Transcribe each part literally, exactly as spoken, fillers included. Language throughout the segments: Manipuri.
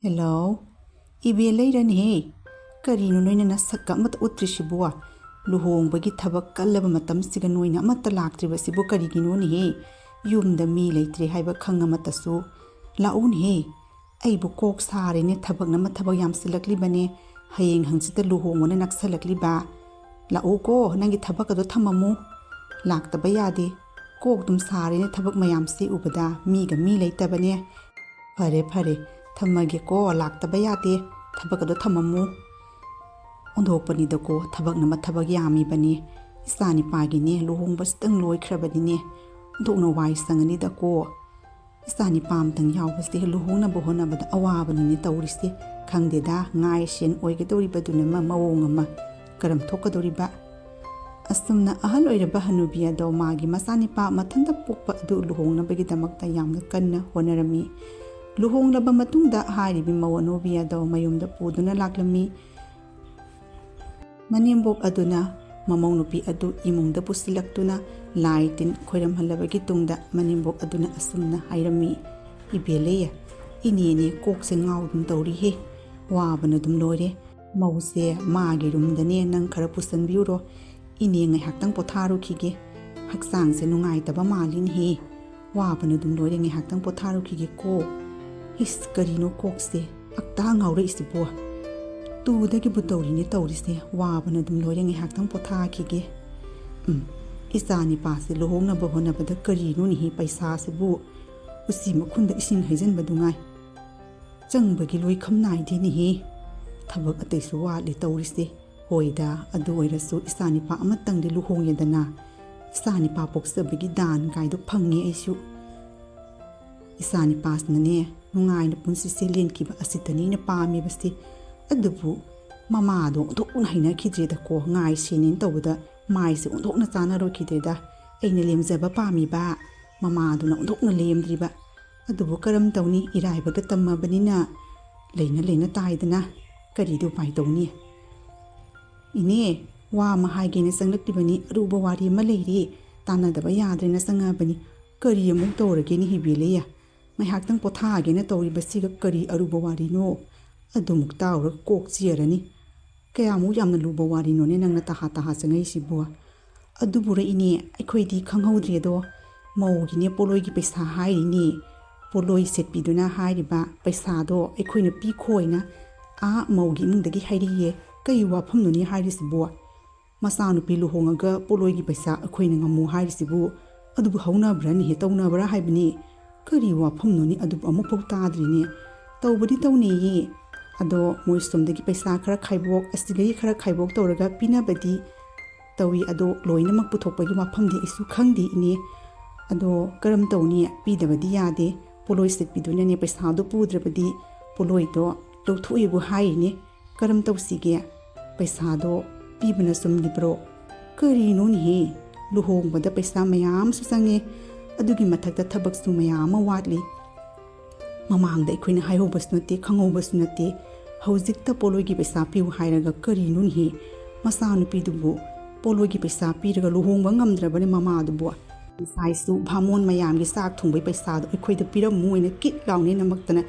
ꯍꯦꯜꯂꯣ, ꯏꯕꯦ ꯂꯩꯔꯅꯦꯍꯦ꯫ ꯀꯔꯤꯅꯣ ꯅꯣꯏꯅ ꯅꯁꯛꯀ ꯑꯃꯠꯇ ꯎꯠꯇ꯭ꯔꯤꯁꯤꯕꯨ? ꯂꯨꯍꯣꯡꯕꯒꯤ ꯊꯕꯛ ꯀꯜꯂꯕ ꯃꯇꯝꯁꯤꯒ ꯅꯣꯏꯅ ꯑꯃꯠꯇ ꯂꯥꯛꯇ꯭ꯔꯤꯕꯁꯤꯕꯨ ꯀꯔꯤꯒꯤꯅꯣꯅꯦꯍꯦ? ꯌꯨꯝꯗ ꯃꯤ ꯂꯩꯇ꯭ꯔꯦ ꯍꯥꯏꯕ ꯈꯪꯉ ꯑꯃꯠꯇꯁꯨ ꯂꯥꯛꯎꯅꯦꯍꯦ꯫ ꯑꯩꯕꯨ ꯀꯣꯛ ꯁꯥꯔꯦꯅꯦ, ꯊꯕꯛꯅ ꯑꯃ ꯊꯕꯛ ꯌꯥꯝꯁꯤꯜꯂꯛꯂꯤꯕꯅꯦ꯫ ꯍꯌꯦꯡ ꯍꯪꯆꯤꯠꯇ ꯂꯨꯍꯣꯡꯕꯅ ꯅꯛꯁꯜꯂꯛꯂꯤꯕ꯫ ꯂꯥꯛꯎꯀꯣ, ꯅꯪꯒꯤ ꯊꯕꯛ ꯑꯗꯣ ꯊꯝꯃꯝꯃꯨ꯫ ꯂꯥꯛꯇꯕ ꯌꯥꯗꯦ꯫ ꯀꯣꯛ ꯑꯗꯨꯝ ꯁꯥꯔꯦꯅꯦ, ꯊꯕꯛ ꯃꯌꯥꯝꯁꯤ ꯎꯕꯗ ꯃꯤꯒ ꯃꯤ ꯂꯩꯇꯕꯅꯦ꯫ ꯐꯔꯦ ꯐꯔꯦ, ꯊꯝꯃꯒꯦꯀꯣ, ꯂꯥꯛꯇꯕ ꯌꯥꯗꯦ꯫ ꯊꯕꯛ ꯑꯗꯣ ꯊꯝꯃꯝꯃꯨ꯫ ꯑꯣꯟꯊꯣꯛꯄꯅꯤꯗꯀꯣ, ꯊꯕꯛꯅ ꯃꯊꯕꯛ ꯌꯥꯝꯃꯤꯕꯅꯤ꯫ ꯏꯆꯥ ꯅꯤꯄꯥꯒꯤꯅꯦ ꯂꯨꯍꯣꯡꯕꯁꯤꯇꯪ ꯂꯣꯏꯈ꯭ꯔꯕꯅꯤꯅꯦ꯫ ꯑꯣꯟꯊꯣꯛꯅ ꯋꯥꯏ ꯁꯪꯉꯅꯤꯗꯀꯣ꯫ ꯏꯆꯥ ꯅꯤꯄꯥ ꯑꯃꯇꯪ ꯌꯥꯎꯕꯁꯦ ꯂꯨꯍꯣꯡꯅꯕ ꯍꯣꯠꯅꯕꯗ ꯑꯋꯥꯕꯅꯤꯅꯦ ꯇꯧꯔꯤꯁꯦ꯫ ꯈꯪꯗꯦꯗ, ꯉꯥꯏ ꯁꯦꯟ ꯑꯣꯏꯒꯗꯧꯔꯤꯕꯗꯨꯅ ꯑꯃ ꯃꯑꯣꯡ ꯑꯃ, ꯀꯔꯝ ꯊꯣꯛꯀꯗꯧꯔꯤꯕ? ꯑꯁꯨꯝꯅ ꯑꯍꯜ ꯑꯣꯏꯔꯕ ꯍꯅꯨꯕꯤ ꯑꯗꯣ ꯃꯥꯒꯤ ꯃꯆꯥꯅꯤꯄꯥ ꯃꯊꯟꯇ ꯄꯣꯛꯄ ꯑꯗꯨ ꯂꯨꯍꯣꯡꯅꯕꯒꯤꯗꯃꯛꯇ ꯌꯥꯝꯅ ꯀꯟꯅ ꯍꯣꯠꯅꯔꯝꯃꯤ꯫ ꯂꯨꯍꯣꯡꯂꯕ ꯃꯇꯨꯡꯗ ꯍꯥꯏꯔꯤꯕꯤ ꯃꯧ ꯑꯅꯧꯕꯤ ꯑꯗꯣ ꯃꯌꯨꯝꯗ ꯄꯨꯗꯨꯅ ꯂꯥꯛꯂꯝꯃꯤ꯫ ꯃꯅꯦꯝꯕꯣꯛ ꯑꯗꯨꯅ ꯃꯃꯧ ꯅꯨꯄꯤ ꯑꯗꯨ ꯏꯃꯨꯡꯗ ꯄꯨꯁꯤꯜꯂꯛꯇꯨꯅ ꯂꯥꯏ ꯇꯤꯟ ꯈꯣꯏꯔꯝꯍꯜꯂꯕꯒꯤ ꯇꯨꯡꯗ ꯃꯅꯦꯝꯕꯣꯛ ꯑꯗꯨꯅ ꯑꯁꯨꯝꯅ ꯍꯥꯏꯔꯝꯃꯤ, "ꯏꯕꯦꯜꯂꯩ, ꯏꯅꯦꯅꯦ ꯀꯣꯛꯁꯦ ꯉꯥꯎꯗꯨꯅ ꯇꯧꯔꯤꯍꯦ, ꯋꯥꯕꯅ ꯑꯗꯨꯝ ꯂꯣꯏꯔꯦ꯫ ꯃꯧꯁꯦ ꯃꯥꯒꯤ ꯔꯨꯝꯗꯅꯦ ꯅꯪ ꯈꯔ ꯄꯨꯁꯟꯕꯤꯌꯨꯔꯣ꯫ ꯏꯅꯦ ꯉꯥꯏꯍꯥꯛꯇꯪ ꯄꯣꯊꯥꯔꯨꯈꯤꯒꯦ꯫ ꯍꯛꯆꯥꯡꯁꯦ ꯅꯨꯡꯉꯥꯏꯇꯕ ꯃꯥꯜꯂꯤꯅꯦꯍꯦ꯫ ꯋꯥꯕꯅ ꯑꯗꯨꯝ ꯂꯣꯏꯔꯦ, ꯉꯥꯏꯍꯥꯛꯇꯪ ꯄꯣꯊꯥꯔꯨꯈꯤꯒꯦꯀꯣ꯫ ꯏꯁ, ꯀꯔꯤꯅꯣ ꯀꯣꯛꯁꯦ ꯑꯛꯇꯥ ꯉꯥꯎꯔꯛꯏꯁꯤꯕꯣ? ꯇꯨꯗꯒꯤꯕꯨ ꯇꯧꯔꯤꯅꯦ ꯇꯧꯔꯤꯁꯦ, ꯋꯥꯕꯅ ꯑꯗꯨꯝ ꯂꯣꯏꯔꯦ, ꯉꯥꯏꯍꯥꯛꯇꯪ ꯄꯣꯊꯥꯈꯤꯒꯦ꯫ ꯎꯝ, ꯏꯆꯥ ꯅꯤꯄꯥꯁꯦ ꯂꯨꯍꯣꯡꯅꯕ ꯍꯣꯠꯅꯕꯗ ꯀꯔꯤꯅꯣꯅꯦꯍꯦ ꯄꯩꯁꯥꯁꯤꯕꯨ? ꯎꯆꯤ ꯃꯈꯨꯟꯗ ꯏꯁꯤꯡ ꯍꯩꯖꯤꯟꯕꯗꯨ ꯉꯥꯏ꯫ ꯆꯪꯕꯒꯤ ꯂꯣꯏꯈꯝ ꯅꯥꯏꯗꯦꯅꯦꯍꯦ꯫ ꯊꯕꯛ ꯑꯇꯩꯁꯨ ꯋꯥꯠꯂꯤ ꯇꯧꯔꯤꯁꯦ꯫ ꯍꯣꯏꯗ, ꯑꯗꯨ ꯑꯣꯏꯔꯁꯨ ꯏꯆꯥ ꯅꯤꯄꯥ ꯑꯃꯇꯪꯗꯤ ꯂꯨꯍꯣꯡꯉꯦꯗꯅ꯫ ꯏꯆꯥ ꯅꯤꯄꯥ ꯄꯣꯛꯆꯕꯒꯤ ꯗꯥꯟ ꯀꯥꯏꯗꯣ ꯐꯪꯉꯦ ꯑꯩꯁꯨ꯫ ꯏꯆꯥ ꯅꯤꯄꯥꯁꯤꯅꯅꯦ ꯅꯨꯡꯉꯥꯏꯅ ꯄꯨꯟꯁꯤꯁꯦ ꯂꯦꯟꯈꯤꯕ ꯑꯁꯤꯇꯅꯤ ꯑꯩꯅ ꯄꯥꯝꯃꯤꯕꯁꯦ꯫ ꯑꯗꯨꯕꯨ ꯃꯃꯥꯗꯣ ꯑꯣꯟꯊꯣꯛꯅ ꯍꯩꯅꯈꯤꯗ꯭ꯔꯦꯗꯀꯣ, ꯉꯥꯏ ꯁꯦꯟꯅꯦꯅ ꯇꯧꯕꯗ ꯃꯥꯏꯁꯦ ꯑꯣꯟꯊꯣꯛꯅ ꯆꯥꯅꯔꯣꯏꯈꯤꯗ꯭ꯔꯦꯗ꯫ ꯑꯩꯅ ꯂꯦꯝꯖꯕ ꯄꯥꯝꯃꯤꯕ, ꯃꯃꯥꯗꯨꯅ ꯑꯣꯟꯊꯣꯛꯅ ꯂꯦꯝꯗ꯭ꯔꯤꯕ꯫ ꯑꯗꯨꯕꯨ ꯀꯔꯝ ꯇꯧꯅꯤ, ꯏꯔꯥꯏꯕꯒ ꯇꯝꯃꯕꯅꯤꯅ ꯂꯩꯅ ꯂꯩꯅ ꯇꯥꯏꯗꯅ꯫ ꯀꯔꯤꯗꯤ ꯎꯄꯥꯏ ꯇꯧꯅꯤ? ꯏꯅꯦ, ꯋꯥ ꯑꯃ ꯍꯥꯏꯒꯦꯅ ꯆꯪꯂꯛꯂꯤꯕꯅꯤ, ꯑꯔꯨꯕ ꯋꯥꯔꯤ ꯑꯃ ꯂꯩꯔꯤ, ꯇꯥꯟꯅꯗꯕ ꯌꯥꯗ꯭ꯔꯦꯅ ꯆꯪꯉꯛꯑꯕꯅꯤ꯫ ꯀꯔꯤ ꯑꯃꯨꯛ ꯇꯧꯔꯒꯦꯅꯦ ꯏꯕꯦꯜꯂꯩ? ꯉꯥꯏꯍꯥꯛꯇꯪ ꯄꯣꯊꯥꯒꯦꯅ ꯇꯧꯔꯤꯕꯁꯤꯒ ꯀꯔꯤ ꯑꯔꯨꯕ ꯋꯥꯔꯤꯅꯣ? ꯑꯗꯨꯃꯨꯛ ꯇꯥꯎꯔꯒ ꯀꯣꯛ ꯆꯤꯌꯔꯅꯤ꯫ ꯀꯌꯥꯃꯨꯛ ꯌꯥꯝꯅ ꯂꯨꯕ ꯋꯥꯔꯤꯅꯣꯅꯦ ꯅꯪꯅ ꯇꯍꯥ ꯇꯍꯥ ꯆꯪꯉꯛꯏꯁꯤꯕꯨ? ꯑꯗꯨꯕꯨꯔ ꯏꯅꯦ, ꯑꯩꯈꯣꯏꯗꯤ ꯈꯪꯍꯧꯗ꯭ꯔꯦꯗꯣ꯫ ꯃꯧꯒꯤꯅꯦ ꯄꯣꯠꯂꯣꯏꯒꯤ ꯄꯩꯁꯥ ꯍꯥꯏꯔꯤꯅꯦ꯫ ꯄꯣꯠꯂꯣꯏ ꯁꯦꯠꯄꯤꯗꯨꯅ ꯍꯥꯏꯔꯤꯕ ꯄꯩꯁꯥꯗꯣ ꯑꯩꯈꯣꯏꯅ ꯄꯤꯈꯣꯏꯅ ꯑꯥ ꯃꯧꯒꯤ ꯏꯃꯨꯡꯗꯒꯤ ꯍꯥꯏꯔꯤꯌꯦ꯫ ꯀꯩ ꯋꯥꯐꯝꯅꯣꯅꯦ ꯍꯥꯏꯔꯤꯁꯤꯕꯣ? ꯃꯆꯥꯅꯨꯄꯤ ꯂꯨꯍꯣꯡꯉꯒ ꯄꯣꯠꯂꯣꯏꯒꯤ ꯄꯩꯁꯥ ꯑꯩꯈꯣꯏꯅ ꯉꯝꯃꯨ ꯍꯥꯏꯔꯤꯁꯤꯕꯨ? ꯑꯗꯨꯕꯨ ꯍꯧꯅꯕ꯭ꯔꯅꯦꯍꯦ, ꯇꯧꯅꯕ꯭ꯔꯥ ꯍꯥꯏꯕꯅꯤ? ꯀꯔꯤ ꯋꯥꯐꯝꯅꯣꯅꯦ? ꯑꯗꯨꯕꯨ ꯑꯃꯨꯛꯐꯥꯎ ꯇꯥꯗ꯭ꯔꯤꯅꯦ꯫ ꯇꯧꯕꯗꯤ ꯇꯧꯅꯩꯌꯦ꯫ ꯑꯗꯣ ꯃꯣꯏ ꯁꯣꯝꯗꯒꯤ ꯄꯩꯁꯥ ꯈꯔ ꯈꯥꯏꯕꯣꯛ, ꯑꯁꯤꯗꯒꯤ ꯈꯔ ꯈꯥꯏꯕꯣꯛ ꯇꯧꯔꯒ ꯄꯤꯅꯕꯗꯤ ꯇꯧꯏ꯫ ꯑꯗꯣ ꯂꯣꯏꯅꯃꯛ ꯄꯨꯊꯣꯛꯄꯒꯤ ꯋꯥꯐꯝꯗꯤ ꯑꯩꯁꯨ ꯈꯪꯗꯦ ꯏꯅꯦ꯫ ꯑꯗꯣ ꯀꯔꯝ ꯇꯧꯅꯤ? ꯄꯤꯗꯕꯗꯤ ꯌꯥꯗꯦ꯫ ꯄꯣꯠꯂꯣꯏ ꯁꯦꯠꯄꯤꯗꯨꯅꯅꯦ ꯄꯩꯁꯥꯗꯣ ꯄꯨꯗ꯭ꯔꯕꯗꯤ ꯄꯣꯠꯂꯣꯏꯗꯣ ꯂꯧꯊꯣꯛꯑꯦꯕꯨ ꯍꯥꯏꯔꯤꯅꯦ꯫ ꯀꯔꯝ ꯇꯧꯁꯤꯒꯦ? ꯄꯩꯁꯥꯗꯣ ꯄꯤꯕꯅ ꯆꯨꯝꯂꯤꯕ꯭ꯔꯣ? ꯀꯔꯤꯅꯣꯅꯦꯍꯦ? ꯂꯨꯍꯣꯡꯕꯗ ꯄꯩꯁꯥ ꯃꯌꯥꯝꯁꯨ ꯆꯪꯉꯦ, ꯑꯗꯨꯒꯤ ꯃꯊꯛꯇ ꯊꯕꯛꯁꯨ ꯃꯌꯥꯝ ꯑꯃ ꯋꯥꯠꯂꯤ꯫ ꯃꯃꯥꯡꯗ ꯑꯩꯈꯣꯏꯅ ꯍꯥꯏꯍꯧꯕꯁꯨ ꯅꯠꯇꯦ, ꯈꯪꯍꯧꯕꯁꯨ ꯅꯠꯇꯦ꯫ ꯍꯧꯖꯤꯛꯇ ꯄꯣꯠꯂꯣꯏꯒꯤ ꯄꯩꯁꯥ ꯄꯤꯌꯨ ꯍꯥꯏꯔꯒ ꯀꯔꯤꯅꯣꯅꯦꯍꯦ? ꯃꯆꯥꯅꯨꯄꯤꯗꯨꯕꯨ ꯄꯣꯠꯂꯣꯏꯒꯤ ꯄꯩꯁꯥ ꯄꯤꯔꯒ ꯂꯨꯍꯣꯡꯕ ꯉꯝꯗ꯭ꯔꯕꯅꯦ ꯃꯃꯥꯗꯨꯕꯨ꯫ ꯉꯁꯥꯏꯁꯨ ꯚꯥꯃꯣꯟ ꯃꯌꯥꯝꯒꯤ ꯆꯥꯛ ꯊꯣꯡꯕꯒꯤ ꯄꯩꯁꯥꯗꯣ ꯑꯩꯈꯣꯏꯗ ꯄꯤꯔꯝꯃꯨ ꯍꯥꯏꯅ ꯀꯤꯠ ꯂꯥꯎꯅꯦꯅꯃꯛꯇꯅ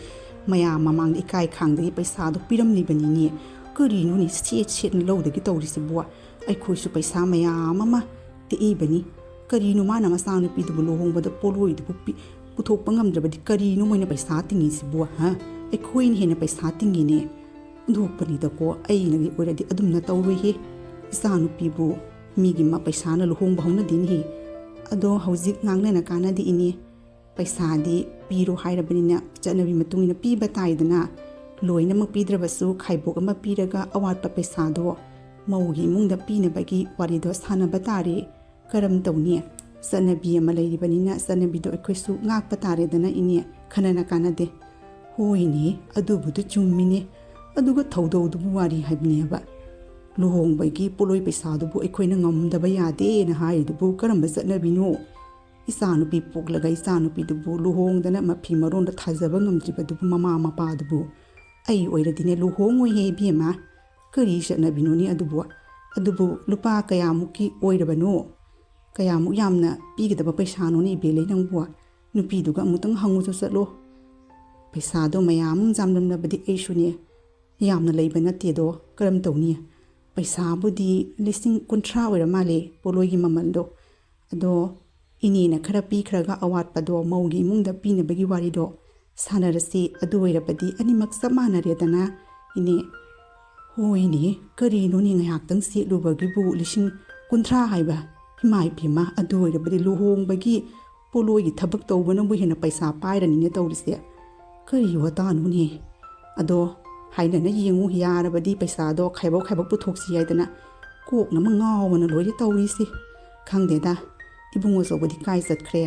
ꯃꯌꯥꯝ ꯃꯃꯥꯡꯗ ꯏꯀꯥꯏ ꯈꯥꯡꯗꯒꯤ ꯄꯩꯁꯥꯗꯣ ꯄꯤꯔꯝꯂꯤꯕꯅꯤꯅꯦ꯫ ꯀꯔꯤꯅꯣꯅꯦ ꯁꯦꯠ ꯁꯦꯠꯅ ꯂꯧꯗꯒꯤ ꯇꯧꯔꯤꯁꯤꯕꯨ? ꯑꯩꯈꯣꯏꯁꯨ ꯄꯩꯁꯥ ꯃꯌꯥꯝ ꯑꯃ ꯇꯦꯛꯏꯕꯅꯤ꯫ ꯀꯔꯤꯅꯣ ꯃꯥꯅ ꯃꯆꯥꯅꯨꯄꯤꯗꯨꯕꯨ ꯂꯨꯍꯣꯡꯕꯗ ꯄꯣꯠꯂꯣꯏꯗꯨꯕꯨ ꯄꯤ-, ꯄꯨꯊꯣꯛꯄ ꯉꯝꯗ꯭ꯔꯕꯗꯤ ꯀꯔꯤꯅꯣ ꯃꯣꯏꯅ ꯄꯩꯁꯥ ꯇꯤꯡꯉꯤꯁꯤꯕꯨ, ꯍꯥ? ꯑꯩꯈꯣꯏꯅ ꯍꯦꯟꯅ ꯄꯩꯁꯥ ꯇꯤꯡꯉꯤꯅꯦ꯫ ꯍꯨꯟꯗꯣꯛꯄꯅꯤꯗꯀꯣ, ꯑꯩꯅꯒꯤ ꯑꯣꯏꯔꯗꯤ ꯑꯗꯨꯝꯅ ꯇꯧꯔꯣꯏꯍꯦ꯫ ꯏꯆꯥꯅꯨꯄꯤꯕꯨ ꯃꯤꯒꯤ ꯃ-, ꯄꯩꯁꯥꯅ ꯂꯨꯍꯣꯡꯕ ꯍꯧꯅꯗꯦꯅꯦꯍꯦ꯫ ꯑꯗꯣ ꯍꯧꯖꯤꯛ ꯉꯥꯡꯅꯅ ꯀꯥꯟꯅꯗꯦ ꯏꯅꯦ꯫ ꯄꯩꯁꯥꯗꯤ ꯄꯤꯔꯣ ꯍꯥꯏꯔꯕꯅꯤꯅ ꯆꯠꯅꯕꯤ ꯃꯇꯨꯡ ꯏꯟꯅ ꯄꯤꯕ ꯇꯥꯏꯗꯅ꯫ ꯂꯣꯏꯅꯃꯛ ꯄꯤꯗ꯭ꯔꯕꯁꯨ ꯈꯥꯏꯕꯣꯛ ꯑꯃ ꯄꯤꯔꯒ ꯑꯋꯥꯠꯄ ꯄꯩꯁꯥꯗꯣ ꯃꯧꯒꯤ ꯏꯃꯨꯡꯗ ꯄꯤꯅꯕꯒꯤ ꯋꯥꯔꯤꯗꯣ ꯁꯥꯟꯅꯕ ꯇꯥꯔꯦ꯫ ꯀꯔꯝ ꯇꯧꯅꯤ? ꯆꯠꯅꯕꯤ ꯑꯃ ꯂꯩꯔꯤꯕꯅꯤꯅ ꯆꯠꯅꯕꯤꯗꯣ ꯑꯩꯈꯣꯏꯁꯨ ꯉꯥꯛꯄ ꯇꯥꯔꯦꯗꯅ ꯏꯅꯦ꯫ ꯈꯟꯅꯅ ꯀꯥꯟꯅꯗꯦ꯫ ꯍꯣꯏꯅꯦ, ꯑꯗꯨꯕꯨꯗꯤ ꯆꯨꯝꯃꯤꯅꯦ꯫ ꯑꯗꯨꯒ ꯊꯧꯗꯧꯗꯨꯕꯨ ꯋꯥꯔꯤ ꯍꯥꯏꯕꯅꯦꯕ꯫ ꯂꯨꯍꯣꯡꯕꯒꯤ ꯄꯣꯠꯂꯣꯏ ꯄꯩꯁꯥꯗꯨꯕꯨ ꯑꯩꯈꯣꯏꯅ ꯉꯝꯗꯕ ꯌꯥꯗꯦꯅ ꯍꯥꯏꯔꯤꯗꯨꯕꯨ ꯀꯔꯝꯕ ꯆꯠꯅꯕꯤꯅꯣ? ꯏꯆꯥꯅꯨꯄꯤ ꯄꯣꯛꯂꯒ ꯏꯆꯥꯅꯨꯄꯤꯗꯨꯕꯨ ꯂꯨꯍꯣꯡꯗꯅ ꯃꯐꯤ ꯃꯔꯣꯟꯗ ꯊꯥꯖꯕ ꯉꯝꯗ꯭ꯔꯤꯕꯗꯨꯕꯨ ꯃꯃꯥ ꯃꯄꯥꯗꯨꯕꯨ꯫ ꯑꯩ ꯑꯣꯏꯔꯗꯤꯅꯦ ꯂꯨꯍꯣꯡꯉꯣꯏꯍꯦ ꯏꯕꯦꯝꯃ꯫ ꯀꯔꯤ ꯆꯠꯅꯕꯤꯅꯣꯅꯦ ꯑꯗꯨꯕꯨ? ꯑꯗꯨꯕꯨ ꯂꯨꯄꯥ ꯀꯌꯥꯃꯨꯛꯀꯤ ꯑꯣꯏꯔꯕꯅꯣ? ꯀꯌꯥꯃꯨꯛ ꯌꯥꯝꯅ ꯄꯤꯒꯗꯕ ꯄꯩꯁꯥꯅꯣꯅꯦ ꯏꯕꯦꯜꯂꯩ ꯅꯪꯕꯨ? ꯅꯨꯄꯤꯗꯨꯒ ꯑꯃꯨꯛꯇꯪ ꯍꯪꯉꯨꯁꯨ ꯆꯠꯂꯣ꯫ ꯄꯩꯁꯥꯗꯣ ꯃꯌꯥꯝ ꯑꯃ ꯌꯥꯝꯂꯝꯂꯕꯗꯤ ꯑꯩꯁꯨꯅꯦ ꯌꯥꯝꯅ ꯂꯩꯕ ꯅꯠꯇꯦꯗꯣ, ꯀꯔꯝ ꯇꯧꯅꯤ? ꯄꯩꯁꯥꯕꯨꯗꯤ ꯂꯤꯁꯤꯡ ꯀꯨꯟꯊ꯭ꯔꯥ ꯑꯣꯏꯔ ꯃꯥꯜꯂꯦ ꯄꯣꯠꯂꯣꯏꯒꯤ ꯃꯃꯜꯗꯣ꯫ ꯑꯗꯣ ꯏꯅꯦꯅ ꯈꯔ ꯄꯤꯈ꯭ꯔꯒ ꯑꯋꯥꯠꯄꯗꯣ ꯃꯧꯒꯤ ꯏꯃꯨꯡꯗ ꯄꯤꯅꯕꯒꯤ ꯋꯥꯔꯤꯗꯣ ꯁꯥꯟꯅꯔꯁꯤ꯫ ꯑꯗꯨ ꯑꯣꯏꯔꯕꯗꯤ ꯑꯅꯤꯃꯛ ꯆꯞ ꯃꯥꯟꯅꯔꯦꯗꯅ, ꯏꯅꯦ꯫ ꯍꯣꯏꯅꯦ, ꯀꯔꯤꯅꯣꯅꯦ ꯉꯥꯏꯍꯥꯛꯇꯪ ꯁꯦꯠꯂꯨꯕꯒꯤꯕꯨ ꯂꯤꯁꯤꯡ ꯀꯨꯟꯊ꯭ꯔꯥ ꯍꯥꯏꯕ? ꯏꯃꯥ ꯏꯕꯦꯝꯃ, ꯑꯗꯨ ꯑꯣꯏꯔꯕꯗꯤ ꯂꯨꯍꯣꯡꯕꯒꯤ ꯄꯣꯠꯂꯣꯏꯒꯤ ꯊꯕꯛ ꯇꯧꯕꯅꯕꯨ ꯍꯦꯟꯅ ꯄꯩꯁꯥ ꯄꯥꯏꯔꯅꯤꯅꯦ ꯇꯧꯔꯤꯁꯦ꯫ ꯀꯔꯤ ꯋꯥꯇꯥꯅꯣꯅꯦ? ꯑꯗꯣ ꯍꯥꯏꯅꯅ ꯌꯦꯡꯉꯨ, ꯌꯥꯔꯕꯗꯤ ꯄꯩꯁꯥꯗꯣ ꯈꯥꯏꯕꯣꯛ ꯈꯥꯏꯕꯣꯛ ꯄꯨꯊꯣꯛꯁꯤ ꯍꯥꯏꯗꯅ ꯀꯣꯛꯅ ꯑꯃ ꯉꯥꯎꯕꯅ ꯂꯣꯏꯔꯦ ꯇꯧꯔꯤꯁꯦ꯫ ꯈꯪꯗꯦꯗ, ꯏꯕꯨꯡ ꯑꯆꯧꯕꯗꯤ ꯀꯥꯏ ꯆꯠꯈ꯭ꯔꯦ?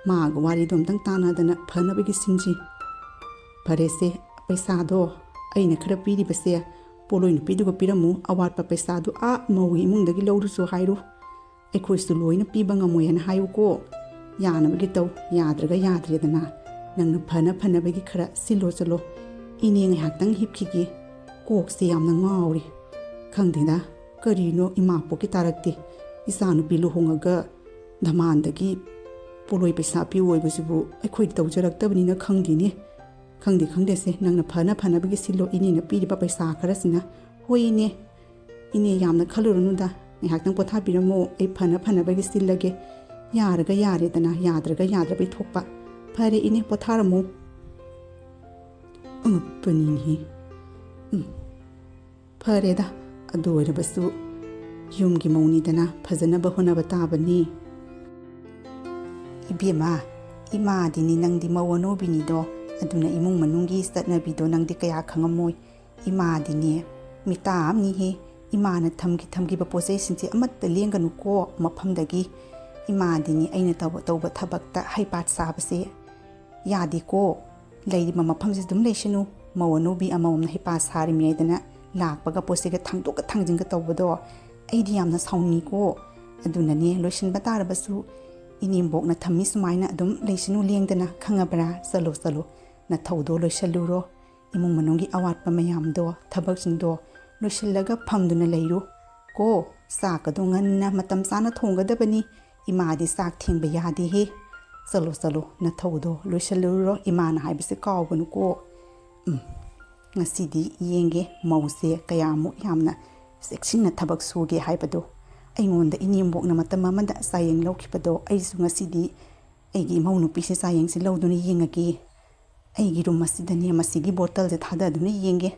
ꯃꯥꯒ ꯋꯥꯔꯤꯗꯣ ꯑꯝꯇꯪ ꯇꯥꯟꯅꯗꯅ ꯐꯅꯕꯒꯤ ꯁꯤꯟꯁꯤ꯫ ꯐꯔꯦꯁꯦ, ꯄꯩꯁꯥꯗꯣ ꯑꯩꯅ ꯈꯔ ꯄꯤꯔꯤꯕꯁꯦ ꯄꯣꯠꯂꯣꯏ ꯅꯨꯄꯤꯗꯨꯒ ꯄꯤꯔꯝꯃꯨ, ꯑꯋꯥꯠꯄ ꯄꯩꯁꯥꯗꯨ ꯑꯥ ꯃꯧꯒꯤ ꯏꯃꯨꯡꯗꯒꯤ ꯂꯧꯔꯨꯁꯨ ꯍꯥꯏꯔꯨ꯫ ꯑꯩꯈꯣꯏꯁꯨ ꯂꯣꯏꯅ ꯄꯤꯕ ꯉꯝꯃꯣꯏ ꯍꯥꯏꯅ ꯍꯥꯏꯌꯨꯀꯣ꯫ ꯌꯥꯅꯕꯒꯤ ꯇꯧ, ꯌꯥꯗ꯭ꯔꯒ ꯌꯥꯗ꯭ꯔꯦꯗꯅ꯫ ꯅꯪꯅ ꯐꯅ ꯐꯅꯕꯒꯤ ꯈꯔ ꯁꯤꯜꯂꯣ ꯆꯠꯂꯣ꯫ ꯏꯅꯦ ꯉꯥꯏꯍꯥꯛꯇꯪ ꯍꯤꯞꯈꯤꯒꯦ꯫ ꯀꯣꯛꯁꯦ ꯌꯥꯝꯅ ꯉꯥꯎꯔꯦ꯫ ꯈꯪꯗꯦꯗ, ꯀꯔꯤꯅꯣ ꯏꯃꯥ ꯄꯣꯛꯀꯤ ꯇꯥꯔꯛꯇꯦ꯫ ꯏꯆꯥꯅꯨꯄꯤ ꯂꯨꯍꯣꯡꯉꯒ ꯙꯃꯥꯟꯗꯒꯤ ꯄꯣꯠꯂꯣꯏ ꯄꯩꯁꯥ ꯄꯤꯌꯨ ꯑꯣꯏꯕꯁꯤꯕꯨ ꯑꯩꯈꯣꯏꯗꯤ ꯇꯧꯖꯔꯛꯇꯕꯅꯤꯅ ꯈꯪꯗꯦꯅꯦ꯫ ꯈꯪꯗꯦ, ꯈꯪꯗꯦꯁꯦ, ꯅꯪꯅ ꯐꯅ ꯐꯅꯕꯒꯤ ꯁꯤꯜꯂꯣ, ꯏꯅꯦꯅ ꯄꯤꯔꯤꯕ ꯄꯩꯁꯥ ꯈꯔꯁꯤꯅ꯫ ꯍꯣꯏ ꯏꯅꯦ, ꯏꯅꯦ ꯌꯥꯝꯅ ꯈꯜꯂꯨꯔꯅꯨꯗ, ꯉꯥꯏꯍꯥꯛꯇꯪ ꯄꯣꯊꯥꯕꯤꯔꯝꯃꯣ, ꯑꯩ ꯐꯅ ꯐꯅꯕꯒꯤ ꯁꯤꯜꯂꯒꯦ꯫ ꯌꯥꯔꯒ ꯌꯥꯔꯦꯗꯅ, ꯌꯥꯗ꯭ꯔꯒ ꯌꯥꯗ꯭ꯔꯕꯩ ꯊꯣꯛꯄ꯫ ꯐꯔꯦ ꯏꯅꯦ, ꯄꯣꯊꯥꯔꯝꯃꯣ꯫ ꯑꯉꯛꯄꯅꯤꯅꯦꯍꯦ꯫ ꯎꯝ, ꯐꯔꯦꯗ, ꯑꯗꯨ ꯑꯣꯏꯔꯕꯁꯨ ꯌꯨꯝꯒꯤ ꯃꯧꯅꯤꯗꯅ, ꯐꯖꯅꯕ ꯍꯣꯠꯅꯕ ꯇꯥꯕꯅꯤ꯫ ꯏꯕꯦꯝꯃ, ꯏꯃꯥꯗꯤꯅꯤ ꯅꯪꯗꯤ ꯃꯧ ꯑꯅꯧꯕꯤꯅꯤꯗꯣ, ꯑꯗꯨꯅ ꯏꯃꯨꯡ ꯃꯅꯨꯡꯒꯤ ꯆꯠꯅꯕꯤꯗꯣ ꯅꯪꯗꯤ ꯀꯌꯥ ꯈꯪꯉꯝꯃꯣꯏ꯫ ꯏꯃꯥꯗꯤꯅꯦ ꯃꯤꯇꯥ ꯑꯃꯅꯤꯍꯦ꯫ ꯏꯃꯥꯅ ꯊꯝꯈꯤ ꯊꯝꯈꯤꯕ ꯄꯣꯠ ꯆꯩꯁꯤꯡꯁꯦ ꯑꯃꯠꯇ ꯂꯦꯡꯒꯅꯨꯀꯣ ꯃꯐꯝꯗꯒꯤ꯫ ꯏꯃꯥꯗꯤꯅꯦ ꯑꯩꯅ ꯇꯧꯕ ꯇꯧꯕ ꯊꯕꯛꯇ ꯍꯩꯄꯥ ꯁꯥꯕꯁꯦ ꯌꯥꯗꯦꯀꯣ꯫ ꯂꯩꯔꯤꯕ ꯃꯐꯝꯁꯤ ꯑꯗꯨꯝ ꯂꯩꯁꯅꯨ꯫ ꯃꯧ ꯑꯅꯧꯕꯤ ꯑꯃꯃꯝꯅ ꯍꯩꯄꯥ ꯁꯥꯔꯤꯃꯤ ꯍꯥꯏꯗꯅ ꯂꯥꯛꯄꯒ ꯄꯣꯠ ꯆꯩꯒ ꯊꯥꯡꯗꯣꯛꯀ ꯊꯥꯡꯖꯤꯟꯒ ꯇꯧꯕꯗꯣ ꯑꯩꯗꯤ ꯌꯥꯝꯅ ꯁꯥꯎꯅꯤꯡꯉꯤꯀꯣ꯫ ꯑꯗꯨꯅꯅꯦ ꯂꯣꯏꯁꯤꯟꯕ ꯇꯥꯔꯕꯁꯨ ꯏꯅꯦꯝꯕꯣꯛꯅ ꯊꯝꯃꯤ ꯁꯨꯃꯥꯏꯅ ꯑꯗꯨꯝ ꯂꯩꯁꯅꯨ ꯂꯦꯡꯗꯅ, ꯈꯪꯉꯕ꯭ꯔꯥ? ꯆꯠꯂꯣ, ꯆꯠꯂꯣ, ꯅꯊꯧꯗꯣ ꯂꯣꯏꯁꯜꯂꯨꯔꯣ꯫ ꯏꯃꯨꯡ ꯃꯅꯨꯡꯒꯤ ꯑꯋꯥꯠꯄ ꯃꯌꯥꯝꯗꯣ, ꯊꯕꯛꯁꯤꯡꯗꯣ ꯂꯣꯏꯁꯤꯜꯂꯒ ꯐꯝꯗꯨꯅ ꯂꯩꯔꯨ ꯀꯣ꯫ ꯆꯥꯛꯀꯗꯣ ꯉꯟꯅ ꯃꯇꯝ ꯆꯥꯅ ꯊꯣꯡꯒꯗꯕꯅꯤ꯫ ꯏꯃꯥꯗꯤ ꯆꯥꯛ ꯊꯦꯡꯕ ꯌꯥꯗꯦꯍꯦ꯫ "ꯆꯠꯂꯣ, ꯆꯠꯂꯣ, ꯅꯊꯧꯗꯣ ꯂꯣꯏꯁꯤꯜꯂꯨꯔꯣ, ꯏꯃꯥꯅ ꯍꯥꯏꯕꯁꯦ ꯀꯥꯎꯒꯅꯨꯀꯣ꯫ ꯎꯝ, ꯉꯁꯤꯗꯤ ꯌꯦꯡꯒꯦ ꯃꯧꯁꯦ ꯀꯌꯥꯃꯨꯛ ꯌꯥꯝꯅ ꯆꯦꯛꯁꯤꯟꯅ ꯊꯕꯛ ꯁꯨꯒꯦ ꯍꯥꯏꯕꯗꯣ꯫ ꯑꯩꯉꯣꯟꯗ ꯏꯅꯦꯝꯕꯣꯛꯅ ꯃꯇꯝ ꯑꯃꯗ ꯆꯥꯌꯦꯡ ꯂꯧꯈꯤꯕꯗꯣ, ꯑꯩꯁꯨ ꯉꯁꯤꯗꯤ ꯑꯩꯒꯤ ꯏꯃꯧ ꯅꯨꯄꯤꯁꯦ ꯆꯥꯌꯦꯡꯁꯦ ꯂꯧꯗꯨꯅ ꯌꯦꯡꯉꯒꯦ꯫ ꯑꯩꯒꯤ ꯔꯨꯝ ꯑꯁꯤꯗꯅꯦ ꯃꯁꯤꯒꯤ ꯕꯣꯇꯜꯁꯦ ꯊꯥꯗꯗꯨꯅ ꯌꯦꯡꯒꯦ꯫